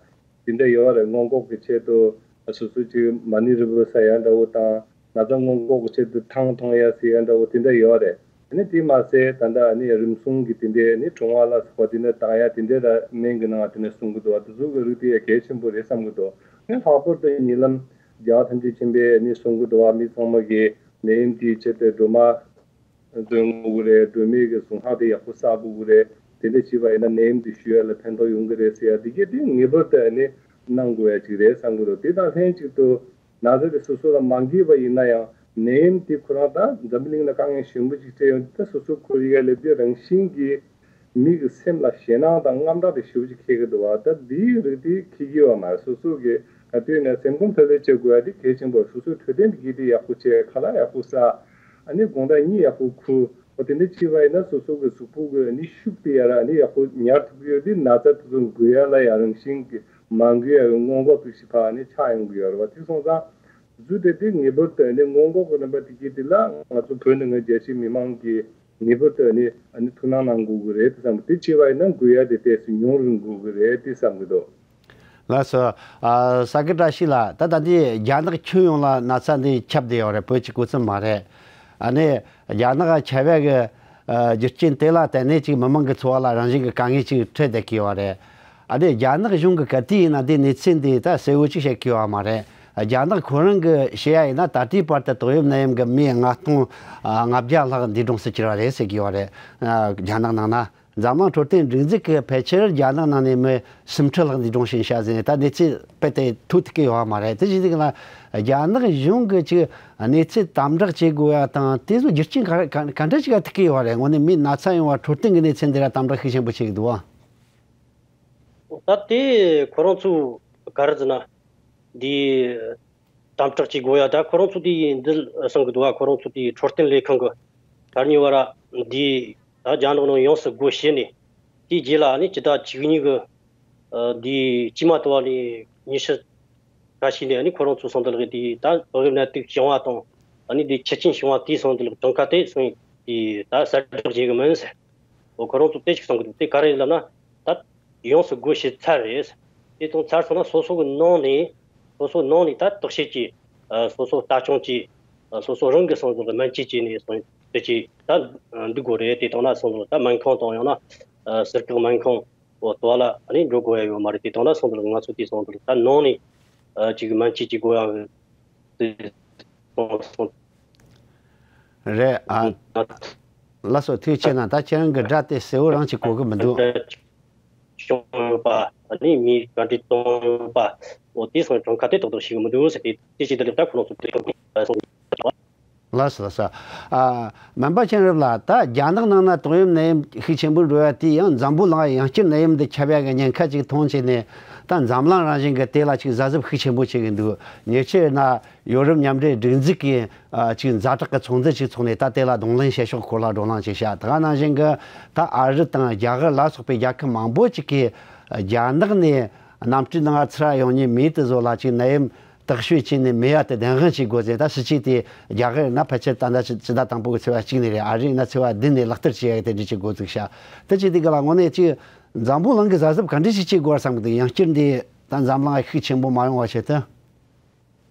དེ་འདྲ་ཡོད་རེད། སྔོན་འགོག་གི་ཆེད་དུ་སོ་སོ་ཅིག་མ་ཎི་རིལ་བུ་ཟ་ཡ་འདྲ་བོ་དང་། ན་ཚ་སྔོན་འགོག་གི་ཆེད་དུ་ཐང་འཐུང་ཡ་ཟེར་ཡ་འདྲ་བོ་དེ་འདྲ་ཡོད་རེད། ཨ་ནི་དེ་མ་ཟད་ད་ལྟ་ཨ་ནི་རིམས་སྲུང་གི་དེ་འདྲའི་ཨ་ནི་གྲང་བ་ལ་སོགས་པ་དེ་འདྲ་བཏང་ཡ་དེ་འདྲའི་ར་སྨན་གྱི་ནང་དེ་འདྲ་གསུང་གི་འདུག་བ། དེ་ཚོ་གི་རིགས་དེ་ཡ་གལ་ཆེན་པོ་རེད་བསམ་གི་འདུག་ཨ་ནི་ལྷག་པར་དུ་ཉེ་ལམ་རྒྱལ་བ་ཐམས་ཅད་མཁྱེན་པས་ཨ་ནི་གསུང་གི་འདུག་བ། མི་ཚང་མ་གིས་ནད་ཡམས་དེའི་ཆེད་དུ་སྒྲོལ་མ་འདོན་དགོས་ཀྱི་རེད། སྒྲོལ་མའི་གི་གཟུངས་སྔགས་དེ་ཡག་པོ་བསགས་དགོས་ཀྱི་རེད། དེ་འདྲ་བྱས་པ་ཡིན་ན་ནད་ཡམས་དེ་ཞི་ཡ་ལ་ཕན་ཐོགས་ཡོང་གི་རེད་ཟེར་ཡ་དེ་གས་དེ་ངེས་པར་དུ་ཨ་ནི་གནང་དགོས་ཡ་ཅིག་རེད་བསམ་གི་འདུག་དེ་དང་ལྷན་ཅིག་ཏུ། ན་ཚ་དེ་སོ་སོ་ལ་མ་འགོས་པ་ཡིན་ན་ཡང་ནད་ཡམས་དེ་ཁོ་རང་ད་འཛམ་བུ་གླིང་ལ་དཀའ་ངལ་ཞེ་པོ་ཅིག་སྤྲད་ཡོང་དུས། ད་སོ་སོ་ཁོར་ཡུག་ལ་སླེབས་དུས་རང་བཞིན་གྱིས་མི་གི་སེམས་ལ་ཞེད་སྣང་དང་དངངས་སྐྲག་དེ་ཞེ་པོ་ཅིག་འཁྱེར་གི་འདུག་བ། ད་འདིའི་རིགས་དེ་འཁྱེར་གྱི་ཡོད་མ་རེད། སོ་སོ་གི་ག་དུས་ནས་སེམས་ཁམས་ཐོག་ལ་བྱེད་དགོས་ཡ་དེ་གལ་ཆེན་པོ་རེད། སོ་སོའི་འཕྲོད་བསྟེན་དེ་གལ་ཏེ་ཡག་པོ་བྱས། ཁ་ལག་ཡག་པོ་ཟ། ཨ་ནི་དགོང་དག་གཉིད་ཡག་པོ་ཁུག་འོ་དེ་འདྲ་བྱས་པ་ཡིན་ན་སོ་སོ་གི་གཟུགས་པོ་གི་ཨ་ནི་ཤུགས་དེ་ཡར་ཨ་ནི་ཡག་པོ་ཉར་ཐུབ་ཀྱི་ཡོད་དུས། ན་ཚ་དེ་ཚོ་འགོས་ཡ་ལ་ཡང་རང་བཞིན་གྱི་མ་འགོས་ཡ་གི་སྔོན་འགོག་གི་ཞིབ་ཕ་ཨ་ནི་ཆགས་ཡོང་གི་ཡོད་རེད་བ། དེ་སོང་ཙང་ཟུར་དེ་དེ་ངེས་པར་དུ་ཨ་ནི་སྔོན་འགོག་གི་རིམ་པ་དེ་གྱིས་དེ་ལ་ང་ཚོ་བོད་ནང་གི་རྒྱལ་སྤྱིའི་མི་མང་གིས་ངེས་པར་དུ་ཨ་ནི་ཨ་ནི་ཐུགས་སྣང་གནང་དགོས་ཀྱི་རེད་དེ་བསམ་གི། དེ་བྱས་པ་ཡིན་ན་འགོས་ཡ་དེ་ཏོག་ཙམ་ཉུང་རུ་འགྲོ་གི་རེད་དེ་བསམ་གི་འདུག་ལགས་སོ། ཨ་ས་གི་བཀྲ་ཤིས་ལགས། ད་ད་ལྟའི་རྒྱ་ནག་ཁྱོན་ཡོངས་ལ་ན་ཚ་འདི་ཁྱབ་བསྡད་ཡོད་རེད། བོད་ཀྱི་གོ་མཚོན་མ་རེད། ཨ་ནི་རྒྱ་ནག་ཁྱབ་ཡག་གི་ཨ་རྒྱུ་རྐྱེན་དེ་ལ་བརྟེན་ནས་ཅིག་མི་མང་གི་འཚོ་བ་ལ་རང་བཞིན་གྱི་དཀའ་ངལ་ཅིག་འཕྲད་བསྡད་ཀྱི་ཡོད་རེད། ཨ་ནི་རྒྱ་ནག་གཞུང་གི་ག་དུས་ཡིན་ན་འདི་གནས་ཚུལ་འདི་ད་གསལ་བོ་ཅིག་བཤད་ཀྱི་ཡོད་མ་རེད། རྒྱ་ནག་ཁོ་རང་གི་བཤད་ཡ་ཡིན་ན་ད་ལྟའི་བར་དུ་ཏོག་དབྱིབས་ནད་ཡམས་ཀྱི་མི་ལྔ་སྟོང་ལྔ་བརྒྱ་ལྷག་འདས་གྲོངས་སུ་གྱུར་བ་རེད་ཟེར་གྱི་ཡོད་རེད། རྒྱ་ནག་ནང་ན། འཛམ་གླིང་འཕྲོད་བསྟེན་སྒྲིག་འཛུགས་ཀྱིས་ཕལ་ཆེར་རྒྱ་ནག་ནང་ནས་མི་སུམ་ཁྲི་ལྷག་འདས་གྲོངས་ཕྱིན་ཤག་ཟེར་ནས་ད་གནས་ཚུལ་དཔེ་དེ་ཐོན་ཐུབ་ཀྱི་ཡོད་མ་རེད། དེ་བཞིན་དུ་ལ་རྒྱ་ནག་གཞུང་གིས་ཅིག་གནས་ཚུལ་དམ་དྲག་བྱེད་དགོས་ཡ་དང་། དེ་ཚོ་རྒྱུ་རྐྱེན་ག་ག་ག་འདྲ་ཞིག་ལ་ཐུག་གི་ཡོད་རེད། དངོས་གནས་མི་ན་ཚ་ཡོང་བ་འཕྲོད་བསྟེན་གྱི་གནས་ཚུལ་འདི་ལ་དམ་དྲག་ཤུགས་ཆེན་པོ་བྱེད་ཀྱི་འདུག་བ། ད་དེ་ཁོ་རང་ཚོ་ག་རེ་ཟེར་ན། འདི་དམ་དྲག་བྱེད་དགོས་ཡ། ད་ཁོ་རང་ཚོ་དེ་འདི་གསུང་གི་འདུག་བ། ཁོ་རང་ཚོ་དེ་འཕྲོད་བསྟེན་ལས་ཁང་གི་ད་རྙིང་བ་ར་འདི་ད་རྒྱ་ནག་ནང་ཡོངས་སུ་སྒོ་ཕྱེ་ནས། དེའི་རྗེས་ལ་ནི་སྤྱི་ཟླ་བཅུ་གཉིས་གི་ཨ་འདི་དཀྱིལ་མ་དུ་བ་ནས་ཉི་ཤུ་ཁ་ཤས་ནས་ནི་ཁོ་རང་ཚོ་སོང་དུ་ལག་དེ་ད་ཏོག་དབྱིབས་ནད་དུག་བྱུང་བ་དང་། ཨ་ནི་འདི་ཆུ་རྐྱེན་བྱུང་བ་དེའི་སོང་དུ་ལག་གྲངས་ཀ་དེ་སོང་དེ་ད་གསལ་བསྒྲགས་བྱེད་གི་མིན་ཟེར། འོ་ཁོ་རང་ཚོ་དེ་ཅིག་གསུང་གི་འདུག་དེ་ག་རེ་ཡིན་ལབ་ན། ད་ཡོངས་སུ་སྒོ་ཕྱེ་ཚར་རེད། དེ་དང་ཚར་སོང་ན་སོ་སོ་གི་ནང་ནས་སོ་སོ་ནང་ནས་ད་བརྟག་དཔྱད་ཀྱིས་ཨ་སོ་སོ་ལྟ་སྐྱོང་གྱིས་ཨ་སོ་སོ་རང་གི་སོང་ཟོག་གི་སྨན་བཅོས་བྱས་ནས་སོང་དེ་ཅིག་ད་འདུག་དགོས་རེད། དེ་དང་ན་སོང་ཟོག་ད་སྨན་ཁང་དང་ཡང་ན་ཨ་ཟུར་བཀག་སྨན་ཁང་འོ་དོ་ལ་ཨ་ནི་འགྲོ་དགོས་ཡ་ཡོད་མ་རེད། དེ་དང་ན་སོང་ཟོག་ང་ཚོ་དེ་སོང་ཟོག་ད་ནང་ནས་ཨ་ཅིག་སྨན་བཅོས་ཀྱི་དགོས་ཡ་གི་དེ་སོང་སོང་། རེད་ཨ། ལགས་སོ། ཐུགས་རྗེ་ཆེ་གནང་། ད་ཁྱེད་རང་གི་སྒྲ་དེ་གསལ་བོ་རང་ཅིག་གོ་གི་མི་འདུག། བྱུང་ཡོད་པ། ཨ་ནི་མི་ག་འདྲ་གཏོང་ཡོད་པ། འོ་དེ་སོང་གྲངས་ཁ་དེ་ཏོག་ཏོག་ཤེས་གི་མི་འདུག་ཟེར་ཏེ། དེ་ཅི་ལྟར་ལེབ་ད་ཁོ་རང་ཚོ་དེ་ཐོག་ནས་སོང་། ལགས་སོ་ལགས་སོ། ཨ། སྨན་པ་མཁྱེན་རབ་ལགས། ད་རྒྱ་ནག་ནང་ན་ཏོག་དབྱིབས་ནད་ཡམས་ཤུགས་ཆེན་པོ་འགྲོ་ཡ་དེ་ཡང་འཛམ་བུ་གླིང་ཡང་བསྐྱར་ནད་ཡམས་འདི་ཁྱབ་ཡ་གི་ཉེན་ཁ་ཅིག་མཐོང་བྱས་ནས། ད་འཛམ་གླིང་རང་བཞིན་གྱི་དེ་ལ་ཅིག་གཟབ་གཟབ་ཤུགས་ཆེན་པོ་བྱེད་གི་འདུག། ཉེ་ཆར་ན་ཡོ་རོབ་མཉམ་འབྲེལ་སྒྲིག་འཛུགས་ཀྱི་ཨ་ཅིག་ཛ་དྲག་གི་ཚོགས་འདུ་ཅིག་ཚོགས་ནས། ད་དེ་ལ་གདོང་ལེན་བྱེད་ཕྱོགས་སྐོར་ལ་བགྲོ་གླེང་ཅིག་བྱ། དེ་ག་ནང་བཞིན་གྱི་ད་ཨ་རི་དང་རྒྱ་གར་ལ་སོགས་པའི་རྒྱལ་ཁབ་མང་པོ་ཅིག་གིས་རྒྱ་ནག་ནས་གནམ་གྲུའི་ནང་ཚུར་ཡོང་མཁན་མི་དེ་ཚོ་ལ་ཅིག་ནད་ཡམས་དག་བཅོས་བྱས་ནས་མེད་ཡ་དེ་བདེན་དཔང་བྱེད་དགོས་ཟེར། ད་སྲིད་ཇུས་དེ་རྒྱ་གར་ཡིན་ན་ཕལ་ཆེར་ད་ལྟ་ཕྱི་ཟླ་དང་པོ་གི་ཚེས་པ་གཅིག་ནས་རེད། ཨ་རི་ཡིན་ན་ཚེས་པ་བདུན་ནས་ལག་བསྟར་བྱེད་ཡ་དེ་འདྲ་ཅིག་འགོ་བཙུགས་ཤག། དེ་བྱེད་དུས་ག་ལ་དངོས་གནས་ཅིག་འཛམ་བུ་གླིང་གི་གཟབ་གཟབ་ག་འདྲ་ཞིག་བྱེད་དགོས་བསམ་གི་འདུག། ཡང་བསྐྱར་འདི་ད་འཛམ་གླིང་ཤུགས་ཆེན་པོ་མ་ཡོང་བ་བྱེད་དུ།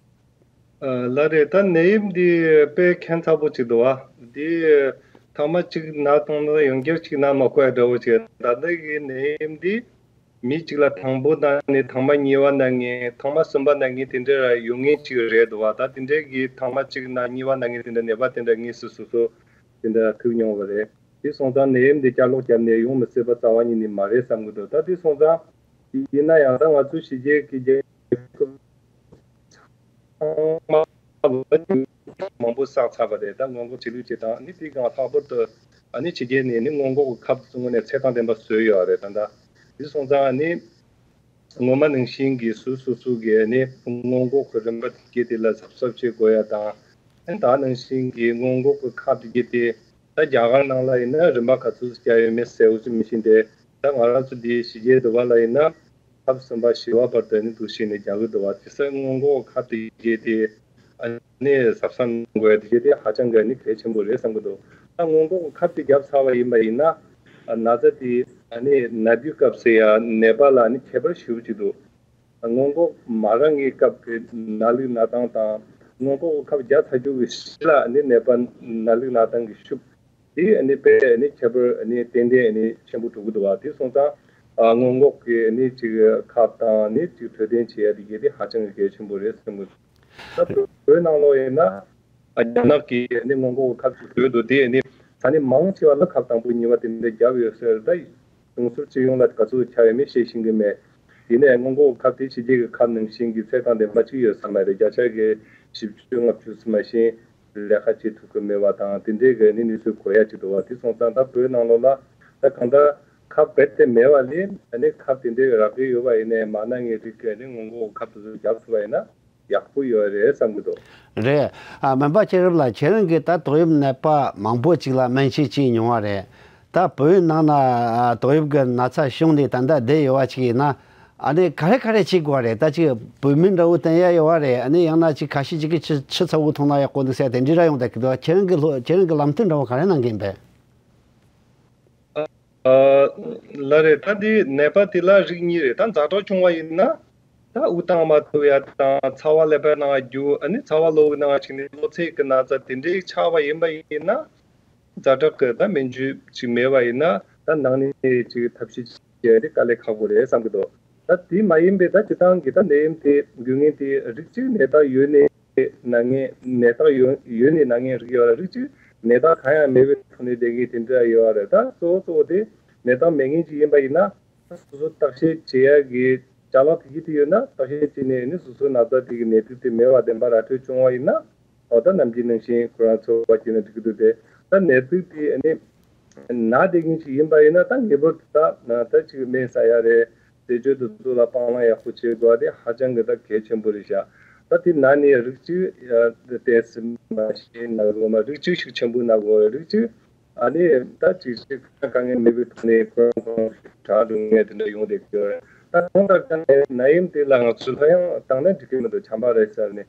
ལགས་རེད། ད་ནད་ཡམས་འདི་དཔེ་ཁྱད་མཚར་པོ་ཅིག་འདུག་བ། འདི་ཐེངས་མ་གཅིག་ན་བཏང་ན་ཡང་བསྐྱར་གཅིག་ན་མ་དགོས་ཡ་འདྲ་བོ་ཅིག། ད་ལྟ་གི་ནད་ཡམས་འདི་མི་གཅིག་ལ་དང་པོ་ན་ནས་ཐེངས་མ་གཉིས་པ་ན་མཁན། ཐེངས་མ་གསུམ་པ་ན་མཁན་དེ་འདྲ་ཡོང་མཁན་ཅིག་རེད་འདུག་བ། ད་དེ་འདྲའི་གི་ཐེངས་མ་གཅིག་ན་གཉིས་པ་ན་མཁན་དེ་འདྲ་ནད་པ་དེ་འདྲ་ངས་སུ་སོ་སོ་དེ་འདྲ་ཐུག་མྱོང་བ་རེད། དེ་སོང་ཙང་ནད་ཡམས་འདི་བསྐྱར་ལོག་བརྒྱབ་ནས་ཡོང་མི་སྲིད་པ་རྩ་བ་ཉིད་ནས་མ་རེད་བསམ་གི་འདུག། ད་དེ་སོང་ཙང་ཡིན་ན་ཡང་ད་ང་ཚོ་ཕྱི་རྒྱལ་གི་རྒྱལ་ཁབ་ཚང་མ་ལ་མང་པོ་བསགས་ཚར་བ་རེད། ད་སྔོན་འགོག་བྱེད་ལུགས་བྱེད་སྟངས་ནི་དེ་གང་ལྷག་པར་དུ་ཨ་ནི་ཕྱི་རྒྱལ་ནས་ནི་སྔོན་འགོག་གི་ཁབ་ཚོ་དངོས་གནས་ཚད་དང་ལྡན་པ་བཟོས་ཡོད་རེད། ད་ད་དེ་སོང་ཙང་ཨ་ནི་སྔོན་མ་ནང་བཞིན་གྱི་སུ་སུ་སུ་གི་ཨ་ནི་སྔོན་འགོག་གི་རིམ་པ་དེ་གྱད་དེ་ལ་གཟབ་གཟབ་བྱེད་དགོས་ཡ་དང་། ཨ་ནི་ད་ནང་བཞིན་གྱི་སྔོན་འགོག་གི་ཁབ་དེ་གྱད་དེ་ད་རྒྱ་གར་ནང་ལ་ཡིན་ན་རིམ་པ་ག་ཚོད་བརྒྱབ་ཡོད་མེད་གསལ་བོ་ཅིག་མི་ཤེས་ཏེ། ད་ང་རང་ཚོ་འདི་ཕྱི་རྒྱལ་དུ་བ་ལ་ཡིན་ན་ཁབ་གསུམ་པ་བཞི་པ་བར་དུ་ནི་འདུག་བྱས་ནས་རྒྱག་གི་འདུག་བ། དེ་སྔོན་འགོག་ཁབ་དེ་གྱད་དེ་ཨ་ནི་གཟབ་གཟབ་གནང་དགོས་ཡ་དེ་གྱད་དེ་ཧ་ཅང་གི་ནི་གལ་ཆེན་པོ་རེད་བསམ་གི་འདུག། ད་སྔོན་འགོག་ཁབ་དེ་བརྒྱབ་ཚར་བ་ཡིན་པ་ཡིན་ན་ཨ་ན་ཚ་དེ་ཨ་ནི་ན་དུས་སྐབས་སུ་ཡ་ནད་པ་ལ་ནི་ཁྱད་པར་ཞེ་པོ་ཅིག་འདུག། སྔོན་འགོག་མ་རག་གི་སྐབས་ཀྱི་ནད་ལུགས་ན་སྟངས་དང་སྔོན་འགོག་ཁབ་བརྒྱབ་ཚར་རྒྱུ་གི་ཕྱི་ལ་ནི་ནད་པ་ནད་ལུགས་ན་སྟངས་ཀྱི་ཤུགས་དེ་ནི་དཔེ་ནི་ཁྱད་པར་ནི་ཏན་ཏན་ནི་ཆེན་པོ་འགྲོ་གི་འདུག་བ། དེ་སོང་ཙང་ཨ་སྔོན་འགོག་གི་ནི་ཅིག་ཁབ་དང་ནི་ཅིག་འཕྲོད་བསྟེན་བྱེད་ཡ་དེ་གྱད་དེ་ཧ་ཅང་གི་གལ་ཆེན་པོ་རེད་བསམ་གི་འདུག། ད་བོད་ནང་ལོགས་ཡིན་ན་ཨ་རྒྱ་ནག་གི་ནི་སྔོན་འགོག་ཁབ་ཅིག་བཟོས་འདུག། དེ་ནི་ས་གནས་མང་ཆེ་བ་ལ་ཁབ་དང་པོ་གཉིས་པ་དེ་འདྲ་བརྒྱབ་ཡོད་ཟེར། ད་གཞུང་ཚབ་སྤྱི་ཡོངས་ལ་ག་ཚོད་ཁྱབ་ཡོད་མེད་ཤེས་ཤེས་ཀྱི་མེད། ཡིན་ནའི་སྔོན་འགོག་ཁབ་དེ་ཕྱི་རྒྱལ་གྱི་ཁབ་ནང་བཞིན་གྱི་ཚད་དང་ལྡན་པ་ཅིག་ཡོད་ས་མ་རེད། བརྒྱ་ཆ་གི་བཞི་བཅུ་ལྔ་བཅུ་ཙམ་མ་ཞིག་ལས་ཀ་བྱེད་ཐུབ་ཀྱི་མེད་པ་དང་དེ་འདྲའི་གི་ནི་གནས་ཚུལ་གོ་ཡ་ཅིག་འདུག་བ། དེ་སོང་ཙང་ད་བོད་ནང་ལོགས་ལ་ད་གང་ལྟར་ཁབ་རྦད་དེ་མེད་པ་ལས་ཨ་ནི་ཁབ་དེ་འདྲའི་རག་གི་ཡོད་པ་ཡིན་ནའི་མ་ན་ངེས་རིགས་ཀྱི་ནི་སྔོན་འགོག་ཁབ་དེ་ཚོ་བརྒྱབ་ཐུབ་པ་ཡིན་ན། ཡག་པོ་ཡོད་རེད་བསམ་གྱི་འདུག། རེད། ཨ་སྨན་པ་མཁྱེན་རབ་ལགས། ཁྱེད་རང་གིས་ད་ཏོག་དབྱིབས་ནད་པ་མང་པོ་ཅིག་ལ་སྨན་བཅོས་བྱས་མྱོང་བ་རེད། ད་བོད་ནང་ན་ཨ་ཏོག་དབྱིབས་ཀྱི་ན་ཚ་བྱུང་ནས་ད་ལྟ་བསྡད་ཡོད་པ་ཅིག་ཡིན་ན། ཨ་ནི་ག་རེ་ག་རེ་བྱེད་དགོས་པ་རེད། ད་ཅིག་བོད་སྨན་འདྲ་བོ་བསྟེན་ཡ་ཡོད་པ་རེད། ཨ་ནི་ཡང་ན་ཅིག་ཁ་ཤས་ཅིག་གིས་ཆུ་ཆུ་ཚ་བོ་འཐུང་ན་ཡག་པོ་འདུག་ཟེར་དེ་འདྲ་ར་ཡོང་བསྡད་ཀྱི་འདུག། ཁྱེད་རང་གི་ལོ་ཁྱེད་རང་གི་ལམ་སྟོན་འདྲ་བོ་ག་རེ་གནང་གི་ཡིན་པས། ཨ་ལགས་རེད། ད་འདི་ནད་པ་དེ་ལ་རིགས་གཉིས་རེད། ད་ཛ་དྲག་བྱུང་བ་ཡིན་ན་ད་དབུགས་བཏང་མ་ཐུབ་ཡ་དང་ཚ་བ་ཀླད་པའི་ནང་རྒྱུ། ཨ་ནི་ཚ་བ་གློ་བའི་ནང་ཞིག་ནས་གློ་ཚད་ཀྱི་ན་ཚ་དེ་འདྲའི་ཆགས་པ་ཡིན་པ་ཡིན་ན་ཛ་དྲག་གི་ད་སྨན་བཅོས་ཅིག་མེད་པ་ཡིན་ན་ད་ནང་ནས་ཅིག་ཐབས་ཤེས་བྱེད་ཡ་དེ་དཀའ་ལས་ཁག་པོ་རེད་བསམ་གི་འདུག། ད་དེ་མ་ཡིན་པའི་ད་སྤྱིར་བཏང་གི་ད་ནད་ཡམས་དེ་འགོས་མཁན་དེ་རིགས་གཅིག་ནད་རྟགས་ཡོད་ནས། ན་མཁན་ནད་རྟགས་ཡོད་ཡོད་ནས་ན་མཁན་རིགས་ཡོད་ལ། རིགས་གཅིག་ནད་རྟགས་གང་ཡང་མེད་པའི་ཐོག་ནས་བསྡད་མཁན་དེ་འདྲ་ཡོད་རེད། ད་གཙོ་བོ་གཙོ་བོ་དེ་ནད་རྟགས་མེད་མཁན་ཅིག་ཡིན་པ་ཡིན་ན་སོ་སོ་བརྟག་དཔྱད་བྱེད་ཡ་གི་ཅ་ལག་དེ་གྱད་དེ་ཡོད་ན་བརྟག་དཔྱད་བྱས་ནས་ནི་སོ་སོའི་ན་ཚ་དེ་གི་ནད་དུག་དེ་མེད་པ་བདེན་པ་ར་འཕྲོད་བྱུང་བ་ཡིན་ན། འོ་ད་ནམ་རྒྱུན་ནང་བཞིན་ཁོ་རང་འཚོ་བ་སྐྱེལ་ན་འགྲིག་གི་འདུག་སྟེ། ད་ནད་དུག་དེ་ནི་ན་བསྡད་མཁན་ཅིག་ཡིན་པ་ཡིན་ན་ད་ངེས་པར་དུ་ད་ད་ཅིག་སྨན་ཟ་ཡ་རེད། ཟས་སྤྱོད་དེ་ཚོ་ལ་སྤང་བླང་ཡག་པོ་བྱེད་དགོས་པ་དེ་ཧ་ཅང་གི་ད་གལ་ཆེན་པོ་རེད་ཤག། ད་དེ་ན་ནི་རིགས་གཅིག་ཏོག་ཙམ་མ་ཤེས་ན་དགོས་མ། རིགས་གཅིག་ཤུགས་ཆེན་པོ་ན་དགོས། རིགས་གཅིག་ཨ་ནི་ད་ཅིག་ཅིག་དཀའ་ངལ་མེད་པའི་ཐོག་ནས་ཁོ་རང་ཁོ་རང་དྲག་འགྲོ་མཁན་དེ་འདྲ་ཡོང་བསྡད་ཀྱི་ཡོད་རེད། ད་གང་ལྟར་ཀྱང་ནད་ཡམས་དེ་ལ་ང་ཚོས་ལྷོད་ཡངས་བཏང་ན་འགྲིག་གི་མི་འདུག། བྱམས་པ་རེད་ཟེར་ནས་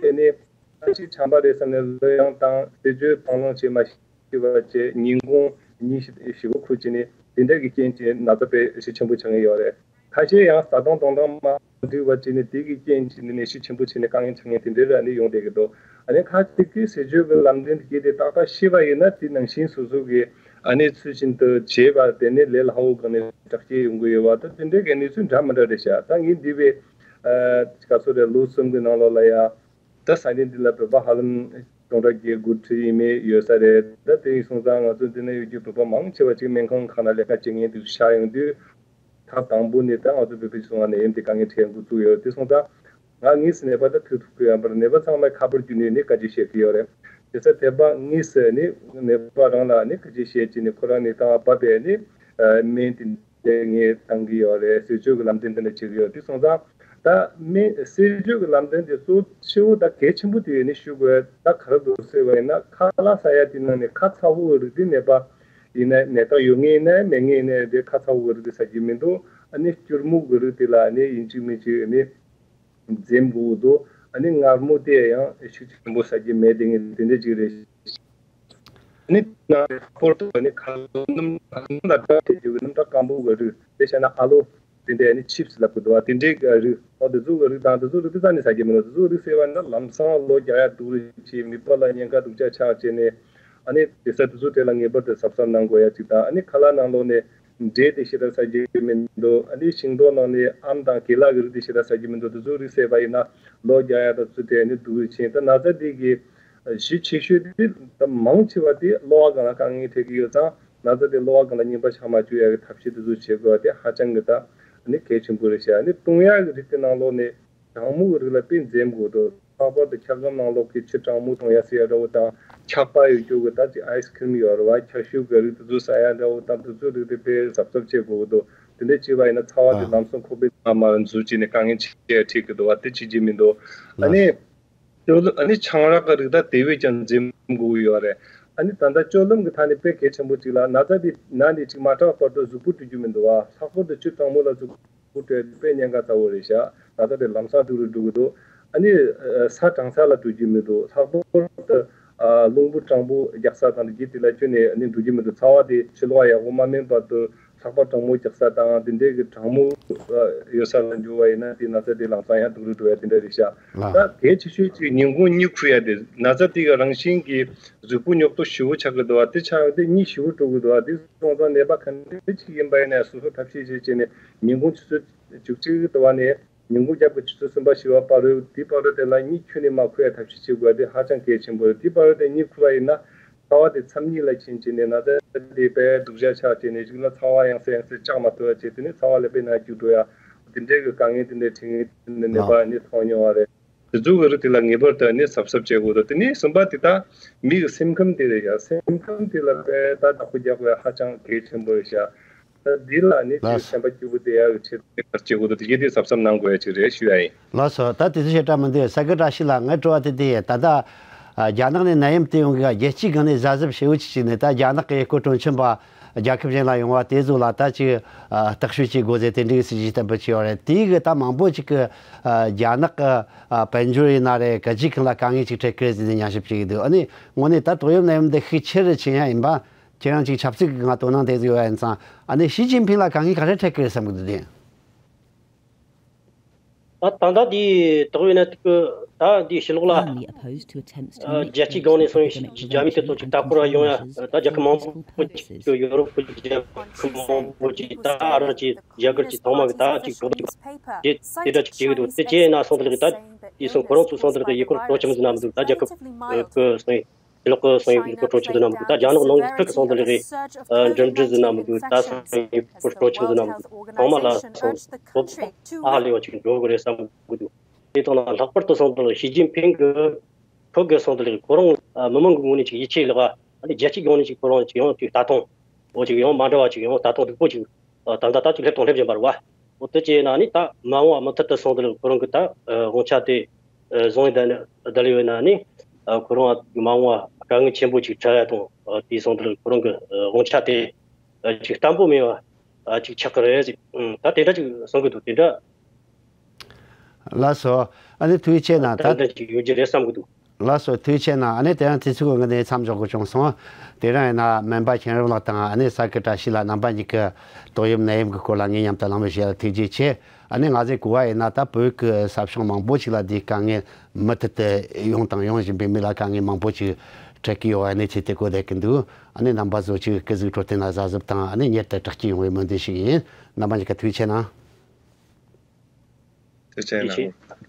དེ་ནི་ད་ཅིག་བྱམས་པ་རེད་ཟེར་ནས་ལྷོད་ཡངས་བཏང་། ཟས་སྤྱོད་སྤང་བླང་བྱེད་མ་ཤེས་པ་བྱས། ཉིན་གུང་ཉིན་བཞི་བཞི་པོ་ཁུར་བྱས་ནས་དེ་འདྲ་གི་རྐྱེན་གྱིས་ན་ཚ་དཔེ་ཤུགས་ཆེན་པོ་ཆགས་ཀྱི་ཡོད་རེད། ཁ་ཤས་ཡང་ཟ་སྟངས་འཐུང་སྟངས་མ་འགྲིག་པ་བྱས་ནས་དེ་གི་རྐྱེན་གྱིས་ནད་ཤུགས་ཆེན་པོ་བྱས་ནས་དཀའ་ངལ་འཕྲད་མཁན་དེ་འདྲ་ར་ནི་ཡོང་བསྡད་ཀྱི་འདུག། ཨ་ནི་ཁ་ཅིག་གིས་ཟས་སྤྱོད་ཀྱི་ལམ་སྟོན་དེ་གྱད་དེ་ཏག་ཏག་ཤེས་པ་ཡིན་ན་དེ་ནང་བཞིན་སོ་སོ་གི་ཨ་ནི་ཚུལ་བཞིན་དུ་བྱས་པ་དེ་ནི་ལས་སླ་བོ་སྒང་ནས་དྲག་སྐྱེད་ཡོང་གི་ཡོད་པ་དང་དེ་འདྲའི་གི་གནས་ཚུལ་འདྲ་མི་འདྲ་རེད་ཤག། ད་ངས་འདས་པའི་ཨ་ག་ཚོད་རེད། ལོ་གསུམ་གི་ནང་ལོགས་ལ་ཡ། ད་ས་གནས་འདི་ལ་བོད་པ་ཧ་ལམ་སྟོང་ཕྲག་བརྒྱད་དགུ་ཁྲི་ཡས་མས་ཡོད་ས་རེད། ད་དེ་ཡིན་སོང་ཙང་ང་ཚོ་འདི་ན་ཡོད་རྒྱུ་བོད་པ་མང་ཆེ་བ་ཅིག་སྨན་ཁང་ཁག་ན་ལས་ཀ་བྱེད་མཁན་དེ་ཆགས་ཡོང་དུས། ཐབས་དང་པོ་ནི་ད་ང་ཚོ་བོད་པའི་སོང་བ་ནད་ཡམས་དེ་དཀའ་ངལ་འཕྲད་འགོ་བཙུགས་ཡོད། དེ་སོང་ཙང་ང་དངོས་སུ་ནད་པ་ད་ཐུག་ཐུབ་ཀྱི་ཡོད་པར་ནད་པ་ཚང་མས་ཁ་པར་བརྒྱུད་ནས་ནི་བཀའ་འདྲི་བཤད་ཀྱི་ཡོད་རེད། དེ་ཚེ་དེ་པ་དངོས་སུ་ནི་ནད་པ་རང་ལ་ནི་བཀའ་འདྲི་བཤད་ཀྱི་ནི་ཁོ་རང་ནི་ད་བབས་པས་ནི་སྨན་དེ་འདྲ་ངས་བཏང་གི་ཡོད་རེད། ཟས་སྤྱོད་ཀྱི་ལམ་སྟོན་དེ་འདྲ་བྱེད་ཀྱི་ཡོད། དེ་སོང་ཙང་ད་སྨན་ཟས་སྤྱོད་ཀྱི་ལམ་སྟོན་དེ་གཙོ་ཆེ་བོ་ད་གལ་ཆེན་པོ་དེ་ནི་ཞུ་དགོས། ད་ག་རེ་འདུག་ཟེར་བ་ཡིན་ན་ཁ་ལག་ཟ་ཡ་དེ་ནང་ནས་ཁ་ཚ་བོ་རིགས་དེ་ནད་པ་ཡིན་ན་ནད་རྟགས་ཡོད་མཁན་ཡིན་ན་མེད་མཁན་ཡིན་ན་དེ་ཁ་ཚ་བོ་རིགས་དེ་ཟ་རྒྱུ་མི་འདུག་ཨ་ནི་སྐྱུར་མོ་གི་རིགས་དེ་ལ་ཨ་ནི་ཡིན་གཅིག་མིན་གཅིག་ཨ་ནི་འཛེམ་དགོས་འདུག་ཨ་ནི་མངར་མོ་དེ་ཡང་ཤུགས་ཆེན་པོ་ཟ་རྒྱུ་མེད། དེ་ངས་དེ་འདྲ་ཅིག་རེད། ཨ་ནི་ནང་ལྷག་པར་དུ་ཨ་ནི་ཁ་ལག་སྣུམ་སྣུམ་ལ་སྒྲ་ཐེབས་རྒྱུ་གི་སྣུམ་ཁྲག་སྐམ་པོ་གི་རིགས་དེ་བྱས་ན་ཨ་ལོ། དེ་འདྲའི་ནི་ཆིབས་ལབ་གི་འདུག་བ། དེ་འདྲའི་རིགས་ཨོ་དེ་ཚོ་གི་རིགས་དང་དེ་ཚོ་རིགས་དེ་རྩ་ནས་ཟ་གི་མི་འདུག་དེ་ཚོ་རིགས་ཟེར་བ་ན་ལམ་སང་ལོ་རྒྱག་ཡ་སྡུག་རུ་ཆེ། མིད་པ་ལ་གཉན་ཁ་སྡུག་ཅག་ཆགས་བྱས་ནས་ཨ་ནི་དེ་ས་དེ་ཚོ་གྲས་ལ་ངེས་པར་དུ་གཟབ་གཟབ་གནང་དགོས་ཡ་གཅིག་དང་། ཨ་ནི་ཁ་ལག་ནང་ལོགས་ནས་འབྲས་དེ་ཞེ་དྲག་ཟ་གི་མི་འདུག་ཨ་ནི་ཤིང་ཏོག་ནང་ནས་ཨམ་དང་ཀེ་ལ་གི་རིགས་དེ་ཞེ་དྲག་ཟ་གི་མི་འདུག་དེ་ཚོ་རིགས་ཟས་པ་ཡིན་ན་ལོ་རྒྱག་ཡ་དང་ཚོ་གྲས་ནི་སྡུག་རུ་ཕྱིན། ད་ན་ཚ་དེ་གི་གཞི་ཆེ་ཤོས་དེ་ད་མང་ཆེ་བ་དེ་གློ་བ་སྒང་ལ་དཀའ་ངལ་འཕྲད་ཀྱི་ཡོད་ཙང་། ན་ཚ་དེ་གློ་བ་སྒང་ལ་རྙིང་པ་ཆགས་མ་བཅུག་ཡ་གི་ཐབས་ཤེས་དེ་ཚོ་བྱེད་དགོས་པ་དེ་ཧ་ཅང་གི་ད་ནི་གལ་ཆེན་པོ་རེད་ཤག་ནི་བཏུང་ཡ་གི་རིགས་དེ་ནང་ལོགས་ནས་གྲང་མོ་གི་རིགས་ལ་དཔེ་འཛེམ་དགོས་འདུག་ལྷག་པར་དུ་འཁྱག་སྒམ་ནང་ལོགས་ཀྱི་ཆུ་གྲང་མོ་འཐུང་ཡ་ཟེར་ཡ་འདྲ་བོ་དང་། འཁྱག་པ་ཡོད་རྒྱུ་གི་ད་ཅིག་ཨའི་སི་ཁི་རིམ་ཡོད་རེད་བ། འཁྱག་ཤུག་གི་རིགས་དེ་ཚོ་ཟ་ཡ་འདྲ་བོ་དང་དེ་ཚོའི་རིགས་དེ་དཔེ་གཟབ་གཟབ་བྱེད་དགོས་འདུག་དེ་འདྲ་བྱས་པ་ཡིན་ན་ཚ་བ་དེ་ལམ་སང་ཁོག་པའི་ནང་མར་འཛུལ་བྱས་ནས་དཀའ་ངལ་ཆེ་འཕྲད་ཀྱི་འདུག་བ། དེ་བྱེད་ཀྱི་མི་འདུག་ཨ་ནི། སྤྱོད་ལམ། ཨ་ནི་ཆང་རག་གི་རིགས་ད་དེ་བས་ཀྱང་འཛེམ་དགོས་ཀྱི་ཡོད་རེད། ཨ་ནི་ད་ལྟ་སྤྱོད་ལམ་གྱི་ཐད་ནས་དཔེ་གལ་ཆེན་པོ་གཅིག་ལ་ན་ཚ་དེ་ན་ནས་ཅིག་མ་དྲག་བར་དུ་གཟུགས་པོ་འགྲོ་རྒྱུ་མི་འདུག་བ། ལྷག་པར་དུ་ཆུ་གྲང་མོ་ལ་གཟུགས་པོ་འགྲོ་ཡ་དེ་དཔེ་ཉེན་ཁ་ཚ་བོ་རེད་ཤག་ན་ཚ་དེ་ལམ་སང་སྡུག་རུ་འགྲོ་གི་འདུག་ཨ་ནི་ས་གྲང་ས་ལ་འགྲོ་རྒྱུ་མི་འདུག་ལྷག་པར་དུ་ཨ་རླུང་བུ་གྲང་པོ་རྒྱག་ས་དང་དེ་དེ་ལ་ཁྱོན་ནས་ཨ་ནི་འགྲོ་རྒྱུ་མི་འདུག་ཚ་བ་དེ་ཕྱི་ལོགས་ཡག་པོ་མ་སྨིན་བར་དུ། ལྷག་པར་གྲང་མོ་རྒྱག་ས་དང་དེ་འདྲའི་གི་གྲང་མོ་ཡོད་ས་ལ་འགྱུར་བ་ཡིན་ན་དེ་ན་ཚ་དེ་ལམ་སང་ཡང་སྡུག་རུ་འགྲོ་ཡ་དེ་འདྲ་རེད་ཤག་ལགས། ད་གལ་ཆེ་ཤོས་ཅིག་ཉིན་གུང་གཉིད་ཁུག་ཡ་དེ་ན་ཚ་དེ་གི་རང་བཞིན་གྱི་གཟུགས་པོ་རྙོག་དྲ་ཞེ་པོ་ཆགས་ཀྱི་འདུག་བ། དེ་ཆགས་ཡོང་དུས་གཉིད་ཞེ་པོ་དཀྲོག་གི་འདུག་བ། དེ་སོང་ཙང་ནད་པ་ག་འདྲ་ཅིག་ཡིན་པ་ཡིན་ན་སོ་སོ་ཐབས་ཤེས་བྱས་བྱས་ནས་ཉིན་གུང་ཆུ་ཚོད་བཅུ་གཅིག་དུ་བ་ནས། ཉིན་གུང་རྒྱབ་ཀྱི་ཆུ་ཚོད་གསུམ་པ་བཞི་པ་བར་དུ་དེའི་བར་དུ་དེ་ལ་གཉིད་ཁྱོན་ནས་མ་ཁུག་ཡ་ཐབས་ཤེས་བྱེད་དགོས་པ་དེ་ཧ་ཅང་གལ་ཆེན་པོ་རེད། དེའི་བར་དུ་དེ་གཉིད་ཁུག་པ་ཡིན་ན་ཚ་བ་དེ་མཚམས་གཉིས་ལ་ཕྱིན་བྱས་ནས་ན་ཚ་དེ་དཔེ་སྡུག་ཅག་ཆགས་བྱས་ནས་རིགས་ལ་ཚ་བ་ཡང་སེ་ཡང་སེ་བཅག་མ་ཐུབ་པ་བྱས་དེ་ནས་ཚ་བ་ལ་དཔེ་ན་རྒྱུ་འགྲོ་ཡ་དེ་འདྲའི་གི་དཀའ་ངལ་དེ་འདྲའི་འཕྲད་མཁན་དེ་འདྲ་ནད་པ་ནི་མཐོང་མྱོང་བ་རེད། དེ་ཚོ་གི་རིགས་དེ་ལ་ངེས་པར་དུ་ནི་གཟབ་གཟབ་བྱེད་དགོས་འདུག་དེ་ནས་གསུམ་པ་དེ་ད་མི་གི་སེམས་ཁམས་དེ་རེད་ཡ། སེམས་ཁམས་དེ་ལ་དཔེ་ད་བདག་པོ་རྒྱག་དགོས་ཡ་ཧ་ཅང་གལ་ཆེན་པོ་རེད་ཤག་ད་འདི་ལ་ནི་ཅིག་ལགས། སེམས་པ་སྐྱིད་པོ་བསྡད་ཡག་གི་ཆེད་དུ་ག་རེ་བྱེད་དགོས་འདུག་དེ་གཞི་དེ་གཟབ་གཟབ་གནང་དགོས་ཡ་ཅིག་རེད་ཞུ་ཡ་ཡིན། ལགས་སོ། ད་དེ་ཚོ་བཤད་གྲྭ་མི་འདུག་ས་དགེ་བཀྲ་ཤིས་ལགས། ངའི་དྲི་བ་དེ་དེ་ད་ལྟ་ཨ་རྒྱ་ནག་ནས་ནད་ཡམས་དེ་ཡོང་གི་རྒྱལ་སྤྱིའི་སྒང་ནས་གཟབ་གཟབ་བྱེད་འོས་ཅིག་བྱས་ནས་ད་རྒྱ་ནག་གི་ཡུལ་སྐོར་སྤྲོ་འཆམ་པ་རྒྱལ་ཁབ་གཞན་ལ་ཡོང་བ་དེ་ཚོ་ལ་ད་ཅིག་ཨ་བརྟག་དཔྱད་བྱེད་དགོས་ཟེར་དེ་འདྲའི་གི་སྲིད་ཇུས་བཏོན་པ་བྱས་ཡོད་རེད། དེའི་གི་ད་མང་པོ་ཅིག་གི་ཨ་རྒྱ་ནག་གི་ཨ་དཔལ་འབྱོར་ཡིན་ན་རེད། ག་ཅིག་གང་ལ་དཀའ་ངལ་ཅིག་འཕྲད་ཀྱི་རེད་ཟེར་ནས་ཉམས་ཞིབ་བྱེད་ཀྱི་འདུག་ཨ་ནི་དངོས་གནས་ད་ཏོག་དབྱིབས་ནད་ཡམས་འདི་ཤུགས་ཆེ་རུ་ཕྱིན་ཡ་ཡིན་པ། ཁྱེད་རང་ཅིག་ཆབ་སྲིད་ཀྱི་ངང་དོ་སྣང་དེ་ཟིག་ཡོད་ཡིན་ཙང་། ཨ་ནི་ཞི་ཅིན་ཕིང་ལ་དཀའ་ངལ་ག་རེ་འཕྲད་ཀྱི་རེད་བསམ་གྱི་འདུག་དེ། ད་ད་ལྟ་འདི་དག་ཡོད་ན་ད་འདི་ཕྱི་ལོགས་ལ་ཨ་རྒྱལ་སྤྱིའི་སྒང་ནས་སོང་ཡོད་རྒྱ་མི་དེ་ཚོ་ཅིག་ལྟ་སྐོར་ཡོང་ཡ་ད་རྒྱལ་ཁབ་མང་པོ་ཅིག་ཡོ་རོབ་ཀྱི་རྒྱལ་ཁབ་མང་པོ་ཅིག་ད་ཨ་རི་ཅིག་རྒྱ་གར་ཅིག་ཚང་མ་གི་ད་ཅིག་གྲོགས་ཅིག་དེ་དེ་འདྲ་ཅིག་བྱེད་ཀྱི་འདུག་དེ་བྱས་ན་སོང་དེ་ལ་གི་ད་དེ་སོང་ཁོ་རང་ཚོ་སོང་དེ་ལ་གི་ཡུལ་སྐོར་སྤྲོ་འཆམ་ཟེར་ན་མི་འདུག་ད་རྒྱལ་ཁབ་ཀྱི་སོང་ཡོད། ལོག་གི་སོང་ཡིན་ཁོ་གྲོགས་ཆུང་དུ་ན་མི་འདུག་ད་རྒྱ་ནག་ནང་གི་ཁུལ་གྱི་སོང་དུ་ལེགས་རེད། འགྲིམ་འགྲུལ་ཟེར་ན་མི་འདུག་ད་སོང་ཡིན་ཁོ་གྲོགས་ཆུང་དུ་ན་མི་འདུག་ཚང་མ་ལ་སོང་ལོག་ཨ་ལེ་བ་ཅིག་འགྲོ་གི་རེད་བསམ་གི་འདུག་དེ་ཐོག་ན་ལྷག་པར་དུ་སོང་དུ་ཞི་ཅིན་ཕིང་གི་ཁོ་གི་སོང་དུ་ལེགས་ཁོ་རང་མི་མང་གི་ངོས་ནས་ཅིག་ཡིད་ཆེས་ལེགས་པ་ཨ་ནི་རྒྱལ་སྤྱིའི་ངོས་ནས་ཅིག་ཁོ་རང་ཅིག་ཡང་ཅིག་ལྟ་སྟངས་འོ་ཅིག་ཡང་མ་འདྲ་བ་ཅིག་ཡང་ལྟ་སྟངས་སྡུག་པོ་ཅིག་ད་ལྟ་ད་ཅིག་སླེབས་དང་སླེབས་བཞིན་པ་རེད་བ། འོ་དེ་བྱས་ན་ནི་ད་མ་འོངས་པ་མུ་མཐུད་དུ་སོང་དུ་ལེགས་ཁོ་རང་གི་ད་དབང་ཆ་དེ་བཟུང་ཡོད་ད་ནི་ད་ལས་ཡོད་ན་ནི་ཁོ་རང་མ་འོངས་པ་དཀའ་ངལ་ཆེན་པོ་ཅིག་འཕྲད་ཡ་དང་དེའི་སོང་དུ་ལེགས་ཁོ་རང་གི་དབང་ཆ་དེ་ཅིག་བརྟན་པོ་མེད་པ་ཅིག་ཆགས་ཀྱི་རེད་ཟེར། ད་དེ་འདྲ་ཅིག་གསུང་གི་འདུག་དེ་འདྲ། ལགས་སོ། ཨ་ནི་ཐུགས་རྗེ་ཆེ་གནང་། ད་ད་ལྟ་ཅིག་ཡོད་རྒྱུ་རེད་བསམ་གི་འདུག་ལགས་སོ། ཐུགས་རྗེ་ཆེ་གནང་། ཨ་ནི་དེ་རིང་དུས་ཚོད་ཀྱི་དངོས་གནས་མཚམས་འཇོག་དགོས་བྱུང་སོང་། དེ་རིང་ཡིན་ན་སྨན་པ་མཁྱེན་རབ་ལགས་དང་ཨ་ནི་ས་དགེ་བཀྲ་ཤིས་ལགས་རྣམ་པ་གཉིས་ཀྱིས་ཏོག་དབྱིབས་ནད་ཡམས་ཀྱི་སྐོར་ལ་ངའི་མཉམ་དུ་གླེང་མོལ་བྱས་ལ་ཐུགས་རྗེ་ཆེ། ཨ་ནི་ང་ཚོས་གོ་བ་ཡིན་ན་ད་བོད་ཀྱི་ས་ཕྱོགས་མང་པོ་ཞིག་ལ་འདིའི་དཀའ་ངལ་མུ་མཐུད་དུ་ཡོང་དང་ཡོང་བཞིན་པའི་མི་ལ་དཀའ་ངལ་མང་པོ་ཞིག་འཕྲད་ཀྱི་ཡོད་པ་གནས་ཚུལ་དེ་གོ་བསྡད་ཀྱི་འདུག་ཨ་ནི་རྣམ་པ་ཚོ་ཅིག་སྐུ་གཟུགས་འཕྲོད་བསྟེན་ལ་གཟབ་གཟབ་དང་ཨ་ནི་མྱུར་དུ་དྲག་སྐྱེད་ཡོང་བའི་སྨོན་འདུན་ཞུ་གི་ཡིན། རྣམ་པ་གཉིས་ཀ་ཐུགས་རྗེ་ཆེ་གནང་། ཐུགས་རྗེ་ཆེ་གནང་།